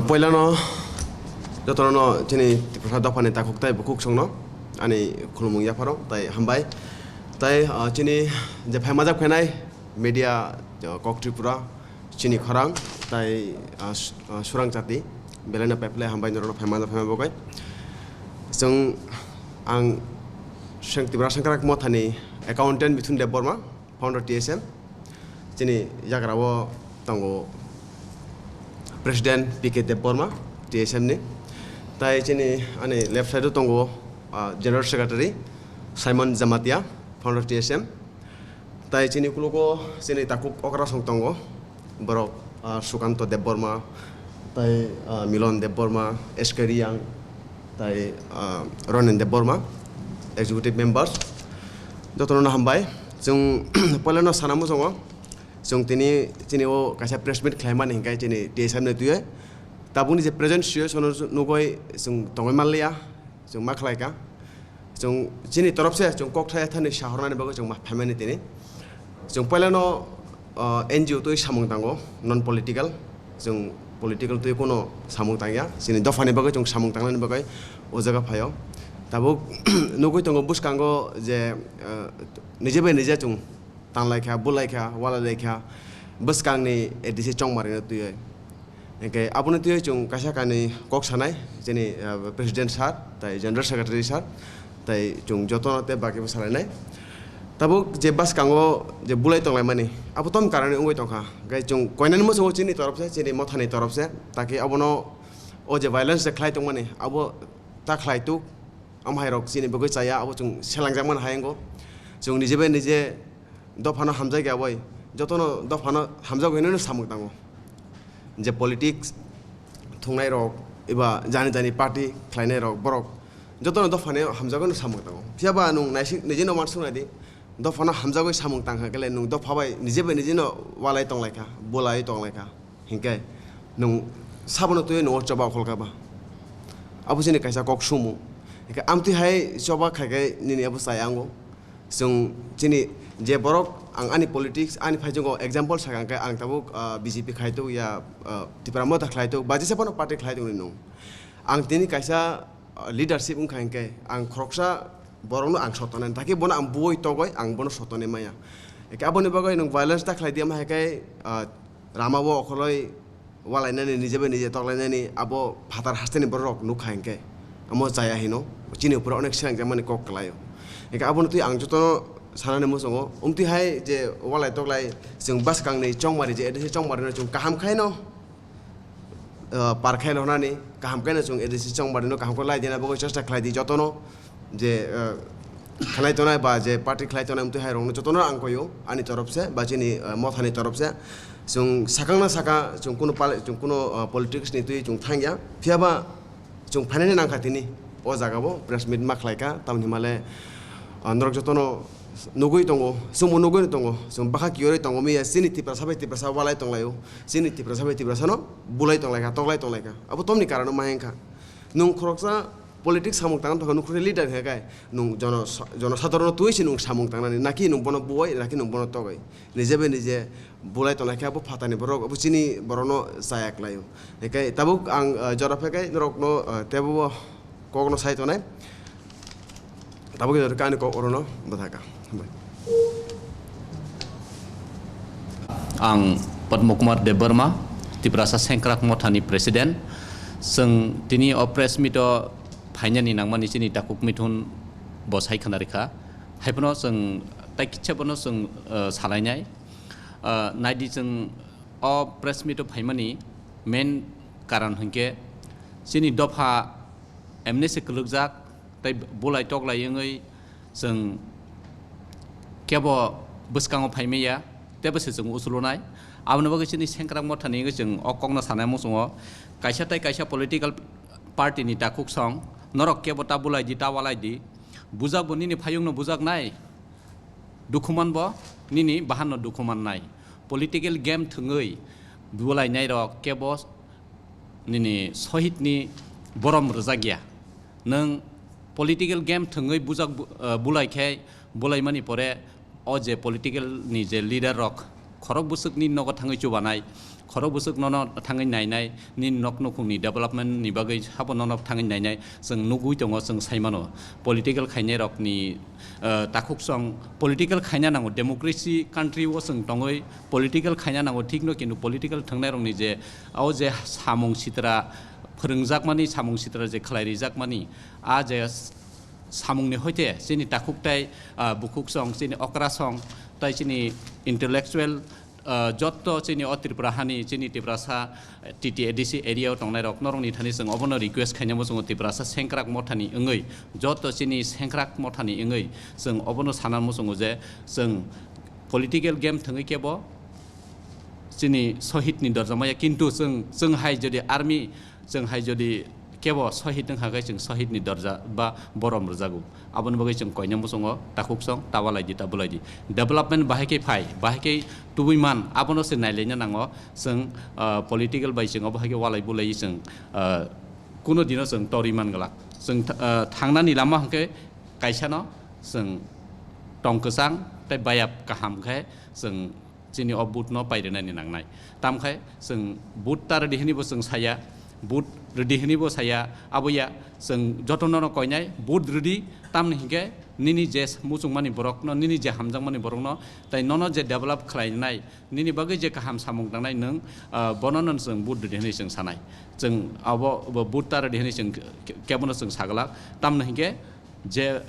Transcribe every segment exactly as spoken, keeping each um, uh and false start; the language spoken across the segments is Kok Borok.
Poilano jotono chini Tiprasa dophani takhuk tai bukhuk songno ani khulumung yapharo tai hambai. Tai, ah, chini je phaimajak phainai media, ah, kok Tripura chini khorang tai, ah, s-, ah, surang chati belaino paiphilai hambai norokno phaimajak phaima bagwi. Chwng ang Seng-, Tiprasa Sengkrak Mothani accountant Mithun Debbarma, founder T S M. Chini yagra o tongo President P K Debbarma, T S M ni. Tai chini ani left side o tongo, ah, General Secretary Simon Jamatia, founder T S M. Tai chini ukologo chini takhuk okrasong tongo, borok, ah, Sukanto Debbarma, tai, ah, Milon Debbarma, S K Riyang, tai, ah, Ronen Debbarma, executive members. Jotono hambai. Chwng poilano sana muchungo, chwng tini chini o kaisa press meet khlaimani hinkhe chini T S M ni twiwi. Tabukni je present situation o nugwi chwng tongwi manliya, chwng ma khlaikha. Chwng chini torop se chwng kok thaya thani sahornani bagwi chwng ma phaimani tini. Chwng poilano, ah, N G O twi samung tango, non political. Chwng political twi kuno samung tangya. Chini dophani bagwi chwng samung tangnani bagwi o jaga phaio. Tabuk nugwi tongo bwskango je, ah, nije bai nije chwng tanglai kha, bulai kha, walai lai kha, bwskangni A D C chongmari no twiwi. Hinkhe aboni twiwi chwng kaisa kanwi kok sanai, chini, ah, President sir, tai General Secretary sir, tai chwng jotono tei bakibo salainai. Tabuk je bwskango je bulai tonglaimani, abo tom karani wngwi tongkha. Hinkhe chwng koinani muchungo chini torop se, chini mothani torop se, taki abono o je violence je khlai tongmani, abo ta khlai tuk, amhairok chini bagwi chaya, abo chwng selangjakmani hayango. Chwng nije bai nije dophano hamjakya bai, jotono dophano hamjago hinwi no samung tango. Je politics thungnairok eba jani jani party khlainairok borok jotono dophani hamjagwi no samung tango. Phiyaba nwng naisik nijino uansuk naidi, dophano hamjagwi samung tangkha khe le nwng dopha bai nije bai nijino walai tonglaikha, bulai tonglaikha. Hinkhe nwng sabono twiwi nwng o choba okholkha ba? Abo chini kaisa kok sumung. Hinkhe amtwi hai choba khaikhe nini abo chaya wngo. Chwng chini je borok ang ani politics, ani phaijago example sakha hinkhe ang tabuk, ah, B J P khlai tuk ya, ah, Tipra Motha khlai tuk, ba jesa phano party khlai tuk ni nwng. Ang tini kaisa, ah, leadership wngkha hinkhe ang khoroksa borokno ang sotonai, taki bono ang buoi togoi ang bono sotonai maya. Hinkhe aboni bagwi nwng violence ta khlai di, ama hai khe, ah, rama o okholoi walainani, nije bai nije toklainani, abo phatar hasteni borok nukha hinkhe, amo chaya hino, chini upore onek selengjakmani kok kwlaio. Hinkhe abono twi ang jotono sanani muchungo, umtwi hai je walai toklai chwng bwskangni chongmari je A D C chongmarino chwng kaham khaino, ah, par khaino hwnani, kaham khaino chwng A D C chongmarino kaham khe lai dina bagwi chesta khlai di jotono. Je, eh, khlai tongnai ba je party khlai tongnai, amtwi hai rokno jotono ang koyo ani torop se ba chini, eh, mothani torop se. Chwng sakang na saka, chwng kuno pal-, chwng kuno, eh, politics ni twi chwng thangya. Phiyaba chwng phainani nangkha tini o jaga o press meet ma khlai kha, tamni himale, eh, norok jotono nugwi tongo, chwngbo nugwi tongo, chwng bwkha kiyorwi tongo, miya chini Tiprasa bai Tiprasa walai tonglaio, chini Tiprasa bai Tiprasa no bulai tonglaikha, toklai tonglaikha. Abo tomni karano ma hengkha. Nwng khoroksa politics samung tangna thangkha, nwng khoroksa leader hwnka khe, nwng jono-, jonosadharono twiwi se nwng samung tangnani, naki nwng bono buoi, naki nwng bono togoi. Nije bai nije bulai tonglai khe abo phatani borok, abo chini borokno chaya kwlaio. Hinkhe tabuk ang, ah, jora phai khe norokno, ah, teibo kokno sai tonai. Tabuk jora khe ani kok orono bwthaka. Hambai. Ang Padma Kumar Debbarma, Tiprasa Sengkrak Mothani President. Chwng tini o press meet o phainani nangmani chini takhuk Mithun bo sai khna rikha. Haiphano chwng tai kitsa bono chwng, eh, salainai. Eh, naidi chwng o press meet o phaimani main karon hinkhe chini dopha M N S kwlwkjak tei bulai toklai wngwi chwng kebo bwskango phaimaya, teibo se chwng usulunai. Aboni bagwi chini Sengkrak Mothani wngwi chwng o kokno sanai muchungo, kaisa tei kaisa political party ni takhuk song, norok kebo ta bulai di, ta walai di, bujak bo nini phayungno bujak nai, dukhuman bo nini bahanno dukhuman nai. Political game thwngwi bulainairok kebo nini sohitni borom rwjakya. Nwng political game thwngwi bujak bu-, eh, bulai khe, bulaimani pore o je political ni je leader rok Khorok bwswk nini nogo thangwi chubanai, khorok bwswk nono thangwi nainai, nini nok nukhungni development ni bagwi habo nono thangwi nainai, chwng nugwi tongo, chwng sai mano. Political khainai rokni, eh, takhuk song, political khaina nango, democracy country o chwng tongwi political khaina nango, thik no, kintu political thwngnairokni je, o je samung sitra phwrwngjakmani, samung sitra je khlai rijakmani, a je samungni hoite chini takhuk tai, ah, bukhuk song, chini okra song, tai chini intellectual, ah, jotto chini o Tripura hani, chini Tiprasa, T T A D C area o tongnai rok, norokni thani chwng obono request khaina muchungo, Tiprasa sengkrak mothani wngwi, jotto chini sengkrak mothani wngwi chwng obono sana muchungo je chwng political game thwngwi kebo chini sohid ni dorja maya, kintu chwng, chwng hai jodi army, chwng hai jodi kebo sohid wngkha khe chwng sohid ni dorja ba borom rwjago. Aboni bagwi chwng koina muchungo takhuk song ta walai di, ta bulai di. Development bahai khe phai, bahai khe tubui man, abono se nailaina nango. Chwng, ah, political bai chwng obo hai khe walai bulai chwng, ah, kuno dino chwng torwi man glak. Chwng th-, ah, thangnani lama hwnkhe kaisano chwng tong kwchang tei bayap kaham khe chwng chini o vote no pai rwnani nangnai. Tamkhe chwng vote ta rwdi hwnwi bo chwng saya, vote rwdi hwnwi bo saya, abo ya chwng jotono no koinai vote rwdi, tamni hinkhe nini je muchungmani borokno, nini je hamjakmani borokno, tei nono je develop khlainai, nini bagwi je kaham samung tangnai nwng, ah, bono no chwng vote rwdi hwnwi chwng sanai. Chwng abo bo vote ta rwdi hwnwi chwng ke-, kebono chwng saglak, tamni hinkhe je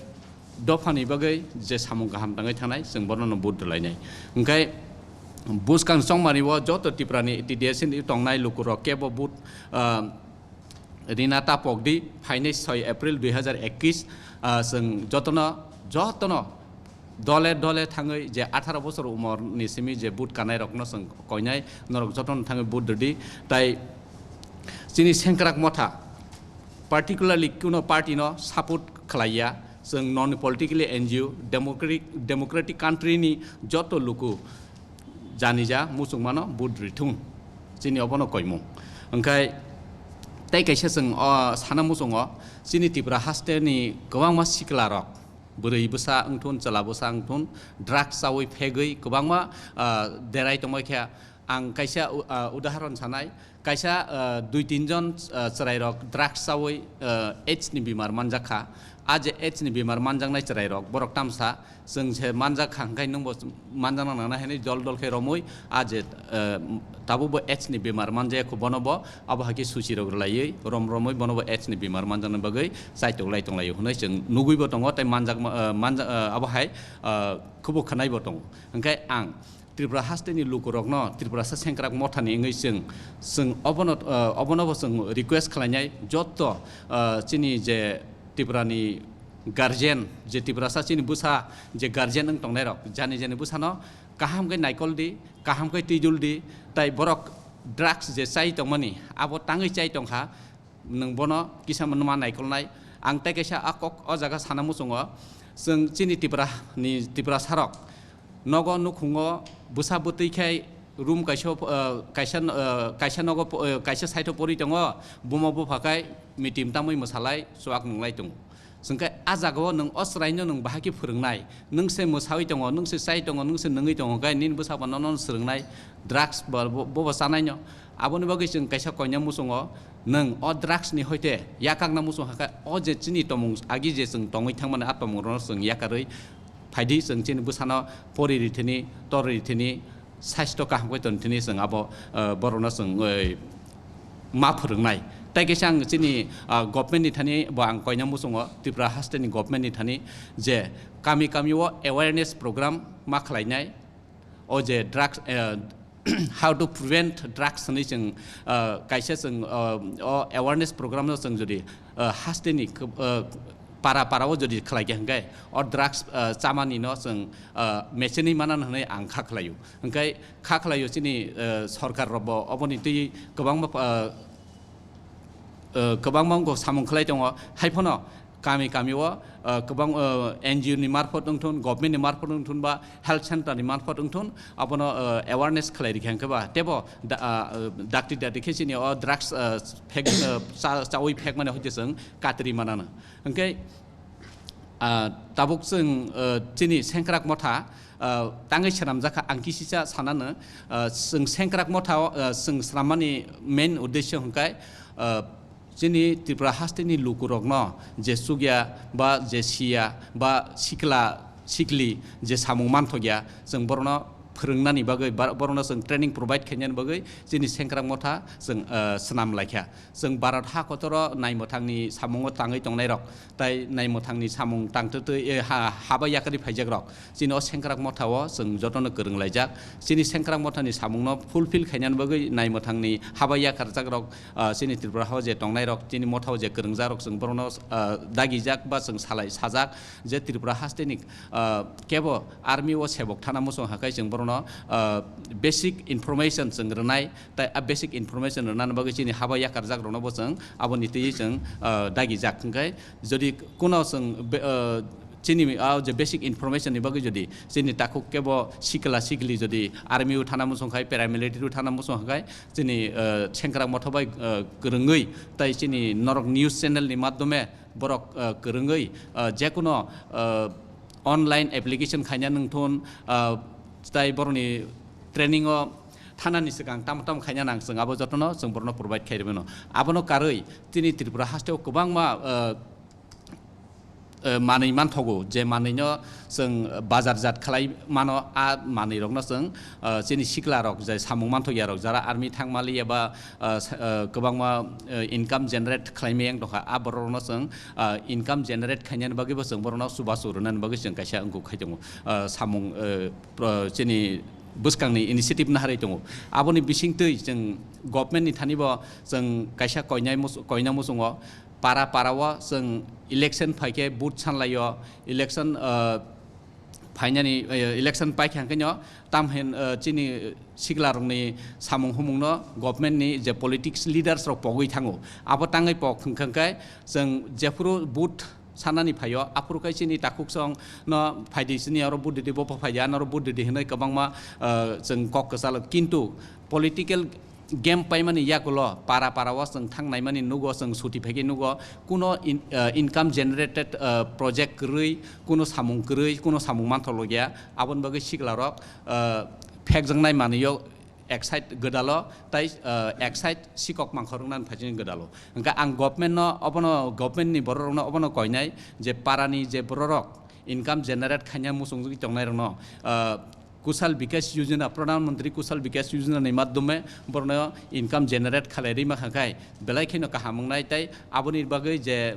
dophani bagwi je samung kaham tangwi thangnai, chwng bono no vote rwlainai. Hwnkhe bwskang chongmani o joto Tripura ni T D S ni tongnai lukurok kebo vote, ah, rina ta pokdi, phainai soi April dui hazar ekis, ah, chwng jotono, jotono dole dole thangwi je atharo bosor umor ni simi je vote kanai rokno chwng koinai, norok jotono thangwi vote rwdi. Tai chini sengkrak motha, particularly kuno party no support khlaiya, chwng non politically N G O, democratic, democratic country ni joto luku janija muchungmano vote rithung, chini obono koimung. Hwnkhe tei kaisa chwng o sana muchungo, chini Tripura haste ni kwbangma sikla rok, bwrwi bwsa wngthun, chwla bwsa wngthun, drugs chawi phegwi kwbangma, ah, derai tongmai khe. Ang kaisa u-, ah, udaharon sanai, kaisa, ah, dui tin jon, ah, chwrairok drugs chawi, ah, AIDS ni bimar manjak kha. A je AIDS ni bimar manjaknai chwrairok, borok tamsa chwng se manjak kha, hwnkhe nwngbo manjakna nangnai hwnwi dol dol khe romwi, a je, ah, tabukbo AIDS ni bimar manjaya kho, bono bo abo hai khe suchi rok rwlaiwi, rom romwi bono bo AIDS ni bimar manjakna bagwi chaitok lai tonglaio hwnwi chwng nugwibo tongo, tei manjakma, ah, manja-, ah, abo hai, ah, khubo khwnaibo tongo. Hwnkhe ang Tripura haste ni lukurokno Tripurasa sengkrak mothani wngwi chwng, chwng obono, ah, obonobo chwng request khlainai, jotto, ah, chini je Tripura ni guardian, je Tiprasa chini bwsa je guardian wng tongnairok, jani jani bwsano kaham khe naikol di, kaham khe twijul di, tai borok drugs je chai tongmani, abo tangwi chai tongkha, nwng bono kisa ma naikolnai. Ang tei kaisa a kok o jaga sana muchungo, chwng chini Tripura ni Tiprasarok nogo nukhungo bwsa bwtwi khai room kaisa, eh, kaisa, eh, kaisa nogo po-, eh, kaisa side o porwi tongo, buma bupha khai mitim tamwi mwsalai chuak nwnglai tongo. Chwngkhe a jagao nwng o chwraino nwng bahai khe phwrwngnai, nwng se mwsawi tongo, nwng se chai tongo, nwng se nungwi tongo, khe nini bwsabo nono swrwngnai drugs bo, bo, bobo chanaino. Aboni bagwi chwng kaisa koina muchungo, nwng o drugs ni hoite yakakna muchung hakhe o je chini tomung agi je chwng tongwi thangmani a tomung rono chwng yakarwi phaidi, chwng chini bwsano pori rithini, tor rithini, saisto kaham khe tongthini chwng abo, eh, borokno chwng, eh, ma phwrwngnai. Tai kaisa ang chini, ah, government ni thani bo ang koina muchungo, Tripura haste ni government ni thani je kami kami o awareness program ma khlainai, o je drugs, eh, how to prevent drugs hwnwi chwng, ah, kaisa chwng, ah, o awareness program no chwng jodi, ah, haste ni, ah, para para o jodi khlai khe hwnkhe o drugs, ah, chamani no chwng, ah, mecheni manan hwnwi ang kha khlaio. Hwnkhe kha khlaio chini, eh, sorkar rok bo oboni twi kwbangma, eh, eh, kwbangma wngkok samung khlai tongo. Hai phano kami kami o, eh, kwbang, eh, N G O ni marphot wngthun, government ni marphot wngthun ba health center ni marphot wngthun, abono, eh, awareness khlai rikha hwnkhe ba tebo da-, ah, eh, dakti dakti khe chini o drugs, eh, phek, eh, cha-, chawi phek mani hoite chwng katri manana. Hwnkhe Ah, tabuk chwng, ah, chini Sengkrak Motha, ah, tangwi swnamjakha, ang kisisa sanano, ah, chwng Sengkrak Motha, ah, chwng swnammani main uddesyo hwnkhe, ah, chini Tripura hasteni lukurokno je chukya ba je siya ba sikla sikli je samung manthokya, chwng borokno phwrwngnani bagwi, ba-, borokno chwng training provide khainani bagwi chini Sengkrak Motha chwng, ah, swnam laikha. Chwng Bharat ha kotoro naimwthangni samungo tangwi tongnairok, tai naimwthangni samung tangtwtwi, e, ha-, haba yakarwi phaijakrok, chini o Sengkrak Mothao chwng jotono kwrwng laijak. Chini Sengkrak Mothani samungno fulfill khainani bagwi naimwthangni haba yakarjakrok, ah, chini Tripura hao je tongnairok, chini mothao je kwrwngjakrok, chwng borokno, ah, dagijak ba chwng salai sajak je Tripura hasteni, ah, kebo army o sebok thana muchung hakai chwng borokno, ah, basic information chwng rwnai. Tai a basic information rwnani bagwi chini haba yakarjakrokno bo chwng aboni twi chwng, ah, dagijak. Hwnkhe jodi kuno chwng be-, ah, chini a je basic information ni bagwi jodi chini takhuk kebo sikla sikli jodi army o thana muchung khai, paramilitary o thana muchung khai, chini, ah, Sengkrak Motha bai, ah, kwrwngwi tai chini norok news channel ni madhyome borok, ah, kwrwngwi, ah, jekuno, ah, online application khaina nungthun, ah, tai borokni training o thanani swkang tamo tamo khaina nang, chwng abo jotono chwng borokno provide khai rwmano. Abono karwi chini Tripura hasteo kwbangma, ah, ah, manwi manthogo, je manwino chwng bazarjat khlai mano, a manwirokno chwng, ah, chini siklarok je samung manthokya rok, jara army thangmali eba, ah, sa-, ah, kwbangma, ah, income generate khlaimaya wng tongkha, a borokno chwng, ah, income generate khainani bagwibo chwng borokno chubachu rwnani bagwi chwng kaisa wngkuk khai tongo, ah, samung, ah, pro-, chini bwskangni initiative naharwi tongo. Aboni bisingtwi chwng government ni thani bo chwng kaisa koinai mus-, koina muchungo para para o chwng election phaikhe vote sanlaio, election, ah, phainani, eh, election paikha hwnkhe no tam hin, eh, chini siklarokni samung humungno government ni je politics leaders rok pogwi thango. Abo tangwi pok hwnkhe chwng jephuru vote sanani phaio, aphuru khai chini takhuksong no phaidi, chini oro vote didi, bo phaidi, anoro vote didi hinwi kwbangma, eh, chwng kok kwchalo. Kintu political game paimani yakulo para para o chwng thang naimani nugo, chwng suti phaikhe nugo, kuno in-, ah, income generated, ah, project kwrwi, kuno samung kwrwi, kuno samung manthoklokya, aboni bagwi siklarok, ah, phekjaknai manwio excite gwdalo tai, ah, excite sikok mangkhorwknani phaising gwdalo. Hwnkhe ang government no obono, government ni bororokno obono koinai je parani je bororok income generate khaina muchungwi tongnairokno, ah, Kushal Vikas Yojana, Pradhan Mantri Kushal Vikas Yojana ni madhyome borokno income generate khalai rima kha khai belai kheno kaham wngnai, tai aboni bagwi je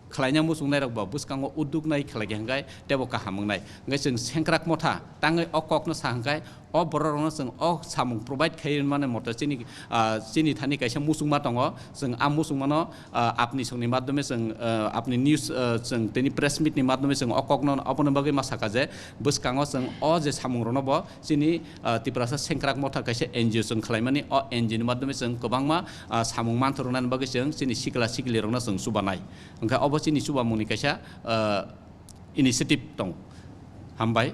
khlaina muchungnairok bo bwskango udduk nai khlai kha khai teibo kaham wngnai. Hwnkhe chwng Sengkrak Motha tangwi o kokno sa hwnkhe o bororokno chwng o samung provide khai mani moto chini, ah, chini thani kaisa muchungma tongo, chwng a muchungmano ah, apni songni madhyome chwng, ah, apni news, ah, chwng tini press meet ni madhyome chwng o kokno obono bagwi ma saka je bwskango chwng o je samungrokno bo chini, ah, Tiprasa Sengkrak Motha kaisa N G O chwng khlaimani, o N G O ni madhyome chwng kwbangma, ah, samung manthokrwnani bagwi chwng chini sikla siklirokno chwng chubanai. Hwnkhe obo chini chubamungni kaisa, ah, initiative tongo. Hambai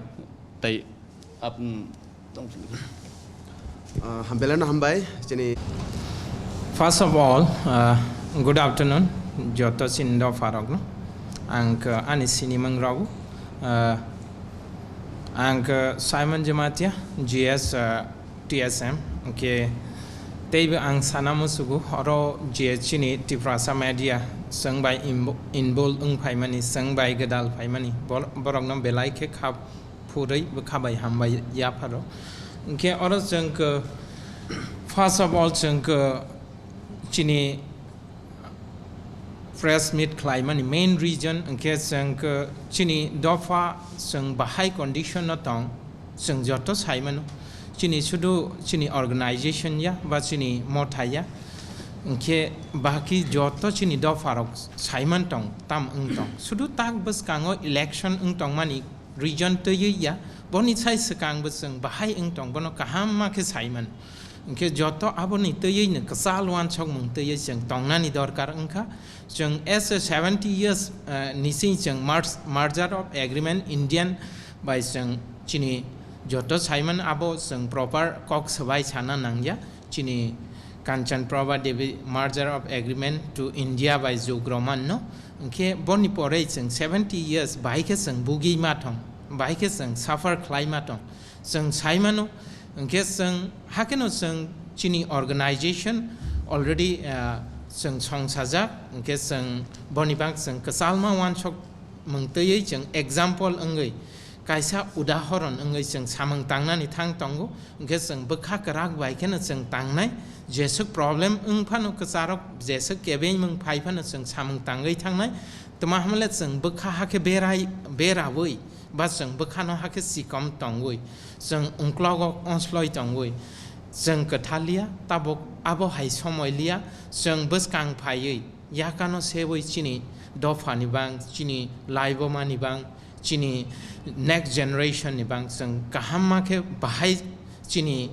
tei apn tong. Ah, ham-, belai no hambai chini. First of all, uh, good afternoon, joto chini dopharokno. Ang, uh, ani sinimung rok, uh, ang, uh, Simon Jamatia, G S, uh, T S M, hwnkhe teibo ang sana musugo, oro je chini Tiprasa media chwng bai invo-, involve wng phaimani, chwng bai gwdal phaimani, bor-, borokno belai khe kha phurwi bwkha bai hambai yapharo. Hwnkhe oro chwng khe, first of all, chwng khe chini press meet khlaimani main reason hwnkhe chwng khe chini dopha chwng bahai condition no tong, chwng joto saimano. Chini sudu chini organization ya ba chini motha ya, hwnkhe baki joto chini dopharok saiman tong, tam wng tong. Sudu tak bwskango election wng tongmani reason twiwi ya, boni sai swkang bo chwng bahai wng tong, bono kaham ma khe saiman. Hwnkhe joto aboni twiwi no kwchal wansokmung twiwi chwng tongnani dorkar wngkha. Chwng as a seventy years, eh, ni sing chwng merge-, merger of agreement Indian bai chwng chini joto saiman abo chwng proper kok swbai sana nangya. Chini Kanchan Prabha Devi merger of agreement to India by Zuk Roman no. Hwnkhe boni porei chwng seventy years bahai khe chwng bugwi ma thong, bahai khe chwng suffer khlai ma thong. Chwng sai mano, hwnkhe chwng hakheno chwng chini organization already, ah, chwng songsajak, hwnkhe chwng boni bang chwng kwchalma uansuk mung twiwi chwng example wngwi kaisa udahoron wngwi chwng samung tangnani thang tongo, hwnkhe chwng bwkha kwrak bai kheno chwng tangnai, jeswk problem wng phano kwcharok jeswk kebengmung phai phano chwng samung tangwi thangnai, twma hwnle chwng bwkha hakhe berai, beraui ba chwng bwkhano hakhe chikom tongwi, chwng ungklogo onsloi tongwi, chwng kwthaliya, tabuk abo hai somoi liya, chwng bwskang phaiwi, yakano sewi chini dophani bang, chini laibomani bang, chini next generation ni bang chwng kaham ma khe bahai chini,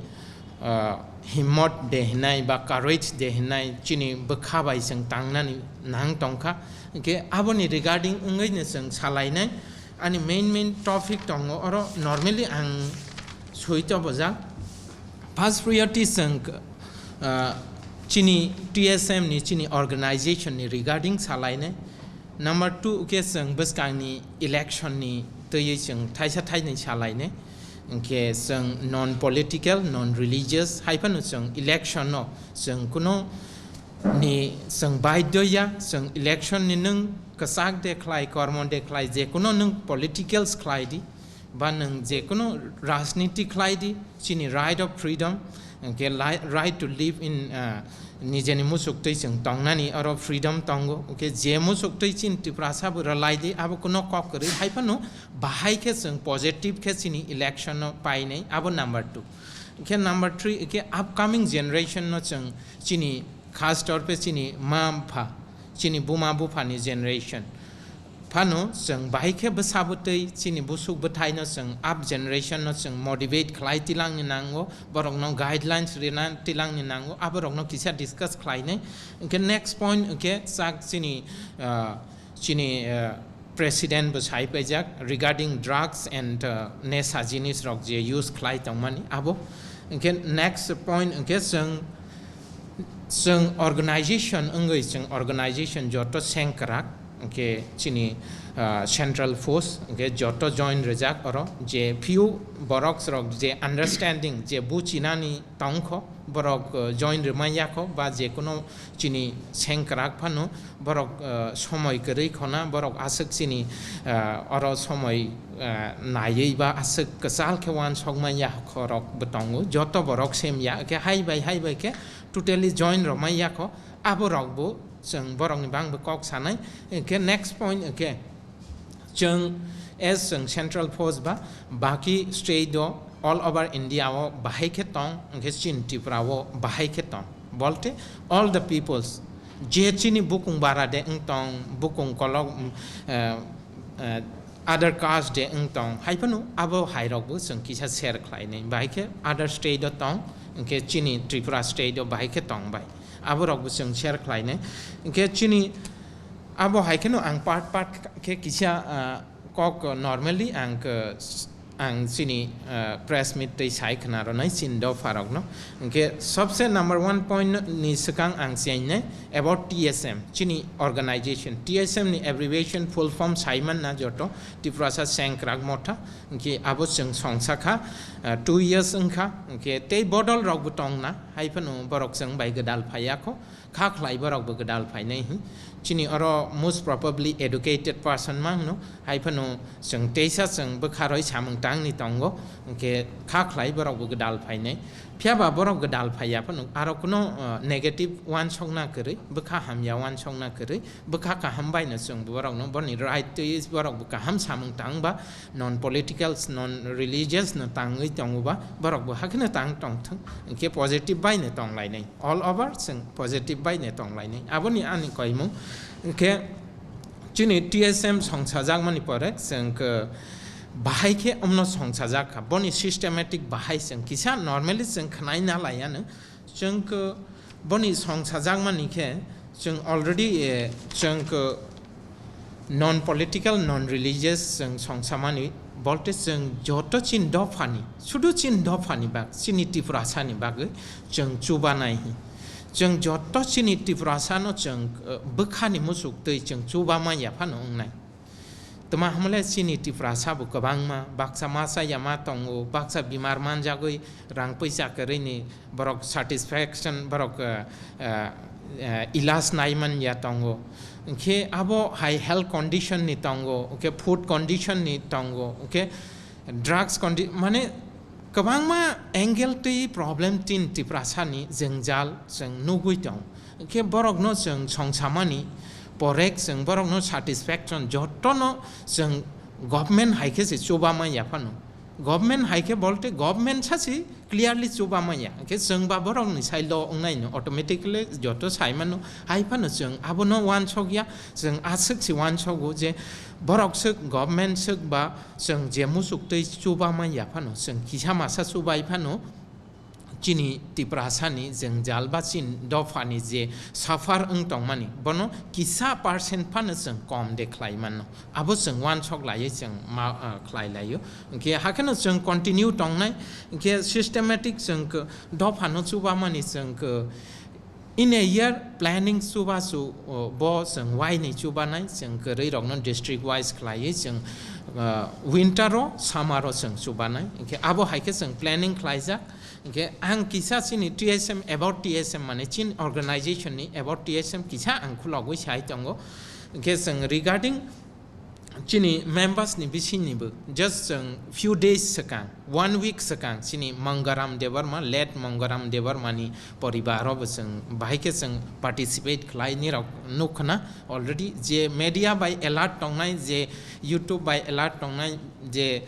ah, himmot de hinai ba courage de hinai chini bwkha bai chwng tangnani nang tongkha. Hwnkhe aboni regarding wngwi no chwng salainai ani main main topic tongo oro normally ang soi tobojak. First priority chwng, ah, chini T S M ni chini organization ni regarding salainai. Number two khe chwng bwskangni election ni twiwi chwng thaisa thainwi salainai. Hwnkhe chwng non political, non religious hai phano chwng election no chwng kuno ni chwng baidyo ya, chwng election ni nwng kwchak de khlai, kormo de khlai, je kuno nwng politicals khlai di, ba nwng je kuno rajniti khlai di, chini right of freedom, hwnkhe li-, right to live in, ah, nijeni muchuk twi chwng tongnani oro freedom tongo, hwnkhe je muchuk twi chini Tiprasa bo rwlai di, abo kuno kok kwrwi hai phano bahai khe chwng positive khe chini election no painai, abo number two. Hwnkhe number three, hwnkhe upcoming generation no chwng chini khas torpe chini ma mpha, chini buma buphani generation. Phano chwng bahai khe bwsa bwtwi chini busuk bwthaino chwng up generation no chwng motivate khlai tilangni nango, borokno guidelines rina tilangni nango, aborokno kisa discuss khlainai. Hwnkhe next point hwnkhe chak chini, ah, chini, ah, president bo sai paijak regarding drugs and, ah, nesa jinis rok je use khlai tongmani abo. Hwnkhe next point hwnkhe chwng Chwng organization wngwi chwng organization joto sengkrak, hwnkhe chini, ah, central force, hwnkhe joto join rwjak oro, je few borok rok je understanding, je buchinani tongkho, borok, ah, join rwmai yakho, ba je kuno chini sengkrak phano borok, ah, somoi kwrwi khona, borok aswk chini, ah, oro somoi, ah, naiwi ba aswk kwchal khe uansukmai yakho rok bo tongo, joto borok sem ya, hwnkhe hai bai, hai bai khe totally join rwmai yakho, abo rok bo chwng borok ni bang bo kok sanai. Hwnkhe next point hwnkhe chwng as chwng central force ba baki state o all over India o bahai khe tong, hwnkhe chini Tripura o bahai khe tong. Bolte all the peoples, je chini bukung bara de wng tong, bukung kolok, mm, eh, eh, other caste de wng tong, hai phano abo hai rok bo chwng kisa share khlai nai. Bahai khe other state o tong, hwnkhe chini Tripura state o bahai khe tong bai. Abo rok bo chwng share khlai nai. Hwnkhe chini abo hai kheno ang part part khe kisa, ah, kok normally ang, ah, s-, ang chini, ah, press meet tei sai khna rwnai chini dopha rokno. Hwnkhe sobse number one point ni swkang ang chainai about T S M, chini organization. T S M ni abbreviation full form sai manna joto Tiprasa Sengkrak Motha. Hwnkhe abo chwng songsa kha, ah, two years wngkha. Hwnkhe tei bodol rok bo tongna, hai phano borok chwng bai gwdal phai yakho. Kha khlai borok bo gwdal phainai hi. Chini oro most probably educated person ma hwno, hai phano chwng teisa chwng bwkha roi samung tangni tongo, hwnkhe kha khlai borok bo gwdal phainai. Phiya ba borok gwdal phaiya phano aro kuno, uh, negative uansukna kwrwi, bwkha hamya uansukna kwrwi, bwkha kaham bai no chwng borok no boni right twi borok bo kaham samung tang ba, non politicals, non religious no tangwi tongo ba, borok bo hakheno tang tong thung, hwnkhe positive bai no tong lainai. All over chwng positive bai ne tong lainai. Aboni ani koimung. Hwnkhe chini T S M songsajakmani pore chwng khe bahai khe omno songsajak kha. Boni systematic bahai chwng kisa normally chwng khwnai na lai ano. Chwng khe boni songsajakmani khe chwng already, eh, chwng khe non political, non religious chwng songsamani, bolte chwng joto chini dophani, sudu chini dophani bak, chini Tiprasani bagwi chwng chubanai hi. Chwng joto chini Tiprasano chwng, eh, bwkhani muchuk twi chwng chuba manya phano wngnai. Tma hwnle chini Tiprasa bo kwbangma, baksa masa yama tongo, baksa bimar manjagwi rang puisa kwrwini borok satisfaction, borok, eh, eh, eh, ilas naiman ya tongo. Hwnkhe abo hai health condition ni tongo, hwnkhe food condition ni tongo, hwnkhe drugs condi-, mane kwbangma angle twi problem tin Tiprasani jwngjal chwng nugwi tong. Hwnkhe borokno chwng songsamani porek chwng borokno satisfaction jotono chwng government hai khe se chuba manya phano. Government hai khe bolte government sa se clearly chuba manya. Hwnkhe chwng ba borokni side-o wngnai no automatically joto sai mano. Hai phano chwng abono wansok ya, chwng aswk se wansogo je borok swk government swk ba chwng je muchuk twi chuba manya phano, chwng kisa masa chubai phano, chini Tiprasani jwngjal ba chini dophani je suffer wng tongmani, bono kisa percent phano chwng kom de khlai mano. Abo chwng wansok laiwi chwng ma, ah, khlai laio. Hwnkhe hakheno chwng continue tongnai, hwnkhe systematic chwng khe dophano chubamani chwng khe in a year planning chubachu, o, bo chwng waini chubanai, chwng kwrwi rokno district wise khlaiwi chwng, ah, winter o, summer o chwng chubanai. Hwnkhe abo hai khe chwng planning khlaijak. Hwnkhe ang kisa chini T S M, about T S M mane chini organization ni about T S M kisa ang khulogwi sai tongo. Hwnkhe chwng regarding chini members ni bisingni bo just chwng few days swkang, one week swkang chini Mangaram Debbarma, late Mangaram Debbarma ni poribar o bo chwng bahai khe chwng participate khlai ni rok nuk khna already je media bai alert tongnai, je YouTube bai alert tongnai, je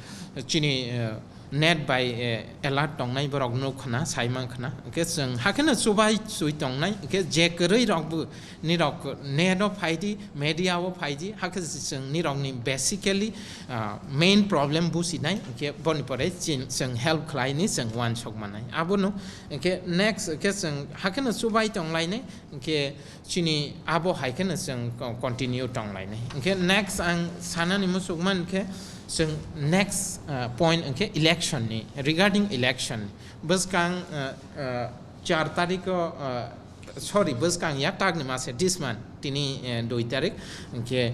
chini, eh, net bai, eh, alert tongnai borok nuk khna, sai mang khna. Hwnkhe chwng hakheno chubai chui tongnai, hwnkhe je kwrwi rok bo nirok net o phai di, media o phai di, hakhe chwng nirok ni basically, ah, main problem businai, hwnkhe boni pore chin-, chwng help khlai ni chwng wansok manai. Abono, hwnkhe next, hwnkhe chwng hakheno chubai tonglainai, hwnkhe chini abo hai kheno chwng co-, continue tonglainai. Hwnkhe next ang sanani muchukma hwnkhe chwng next, ah, point hwnkhe election ni, regarding election. Bwskang, ah, ah, char tarikh o, ah, sorry, bwskang ya, takni mase this month, tini, eh, dui tarikh, hwnkhe,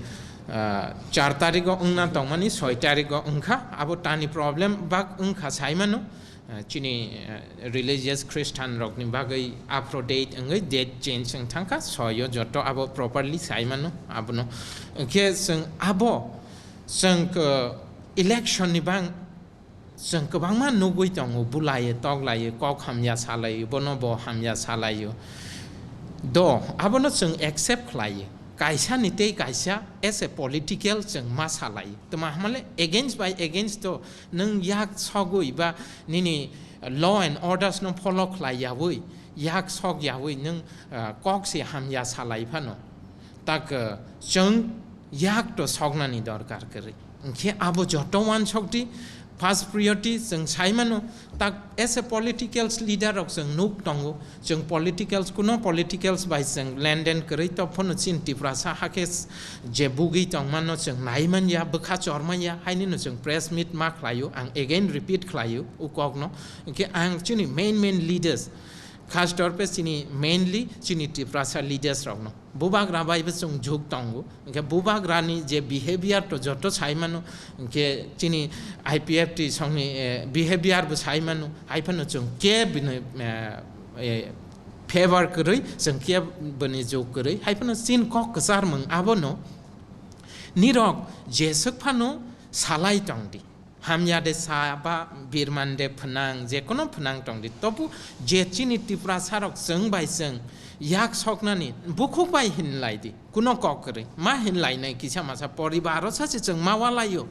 ah, char tarikh o wngna tongmani, soi tarikh o wngkha, abo tani problem bak wngkha saimano. Ah, chini, ah, religious Christian rokni bagwi Aphrodite wngwi date change wng thangkha, soyo joto abo properly saimano abono. Hwnkhe chwng abo chwng, ah, election ni bang chwng kwbangma nugwi tongo, bulaio, toklaio, kok hamya salaio, bono bo hamya salaio. Do, abono chwng accept khlaio. Kaisa ni tei kaisa as a political chwng ma salaio. Tma hwnle against by against to nwng yak sogwi ba nini law and orders no follow khlai yawi, yak sok yawi nwng, ah, kok se hamya salai phano. Tak, ah, chwng yak to soknani dorkar kwrwi. Hwnkhe abo joto wansok di, first priority chwng sai mano, tak as a political leader rok chwng nuk tongo, chwng politicals, kuno politicals bai chwng lenden kwrwi, tophono chin Tiprasa hakhe s-, je bugwi tongmano chwng nai manya, bwkha chor manya, hainino chwng press meet ma khlaio, ang again repeat khlaio, u kokno. Hwnkhe ang chini main main leaders, khas dorpe chini mainly chini Tiprasa leaders rokno. Bubagra bai bo chwng jhuk tongo. Hwnkhe bubagrani je behavior to joto sai mano, hwnkhe chini I P F T songni, eh, behavior bo sai mano, hai phano chwng khe bini, eh, eh, favor kwrwi, chwng khe bini jhuk kwrwi, hai phano chin kok kwchar mung abono nirok jeswk phano salai tong di. Hamya de sa ba birman de phnang, je kono phnang tong di. Tobu je chini Tiprasa rok chwng bai chwng yak soknani bukhuk bai hinlai di. Kuno kok kwrwi. Ma hinlai nai kisa masa poribar o sa se chwng ma walaio.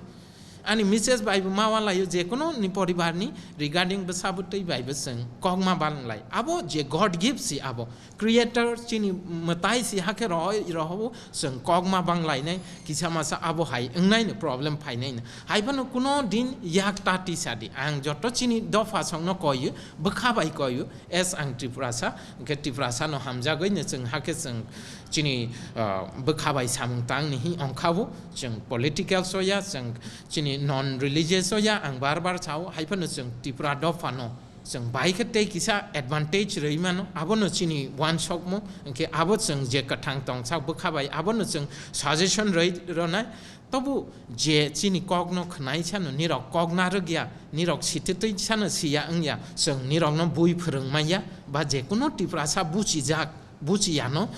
Ani misses bai bo ma walaio, je kono ni poribar ni regarding bwsa bwtwi bai bo chwng kok ma banglai. Abo je God gift si abo. Creator chini mwtai si hakhe rohoi rohobo chwng kok ma banglainai, kisa masa abo hai wngnaino problem phainaino. Hai phano kuno din yak ta tisa di. Ang joto chini dopha songno koiyo, bwkha bai koiyo, as ang Tiprasa, hwnkhe Tiprasa no hamjagwi no chwng hakhe chwng chini, ah, bwkha bai samung tang ni hi ongkhabo, chwng political soya, chwng chini non religious soya, ang bar bar sao, hai phano chwng Tipra dopha no Chwng bai khe tei kisa advantage rwi mano, abono chini uansukmung, hwnkhe abo chwng je kwthang tongsa bwkha bai abono chwng suggestion rwi rwnai. Tobu je chini kokno khwnai sano nirok kok narwk ya, nirok sititwi sano siya wngya, chwng nirokno bui phwrwng manya ba je kuno Tiprasa buchijak, buchiyano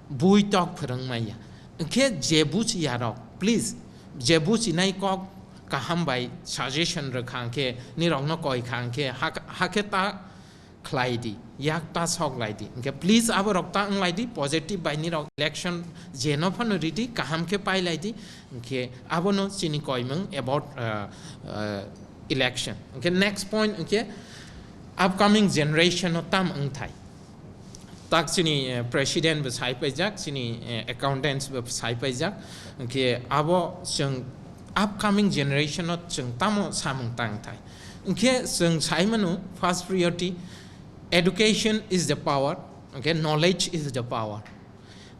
bui tok phwrwng manya. Hwnkhe je buchiyarok, please, je buchinai kok kaham bai suggestion rwkha hwnkhe, nirokno koikha hwnkhe, hak-, hakhe ta khlai di, yak ta sok lai di. Hwnkhe please aborok ta wng lai di, positive bai nirok election jeno phano ridi, kaham khe pai lai di. Hwnkhe abono chini koimung about, uh, uh, election. Hwnkhe next point hwnkhe upcoming generation no tam wngthai. Tak chini, eh, president bo sai paijak, chini, eh, accountants bo sai paijak. Hwnkhe abo chwng upcoming generation no chwng tamo samung tang thai. Hwnkhe chwng sai mano, first priority, education is the power, hwnkhe knowledge is the power.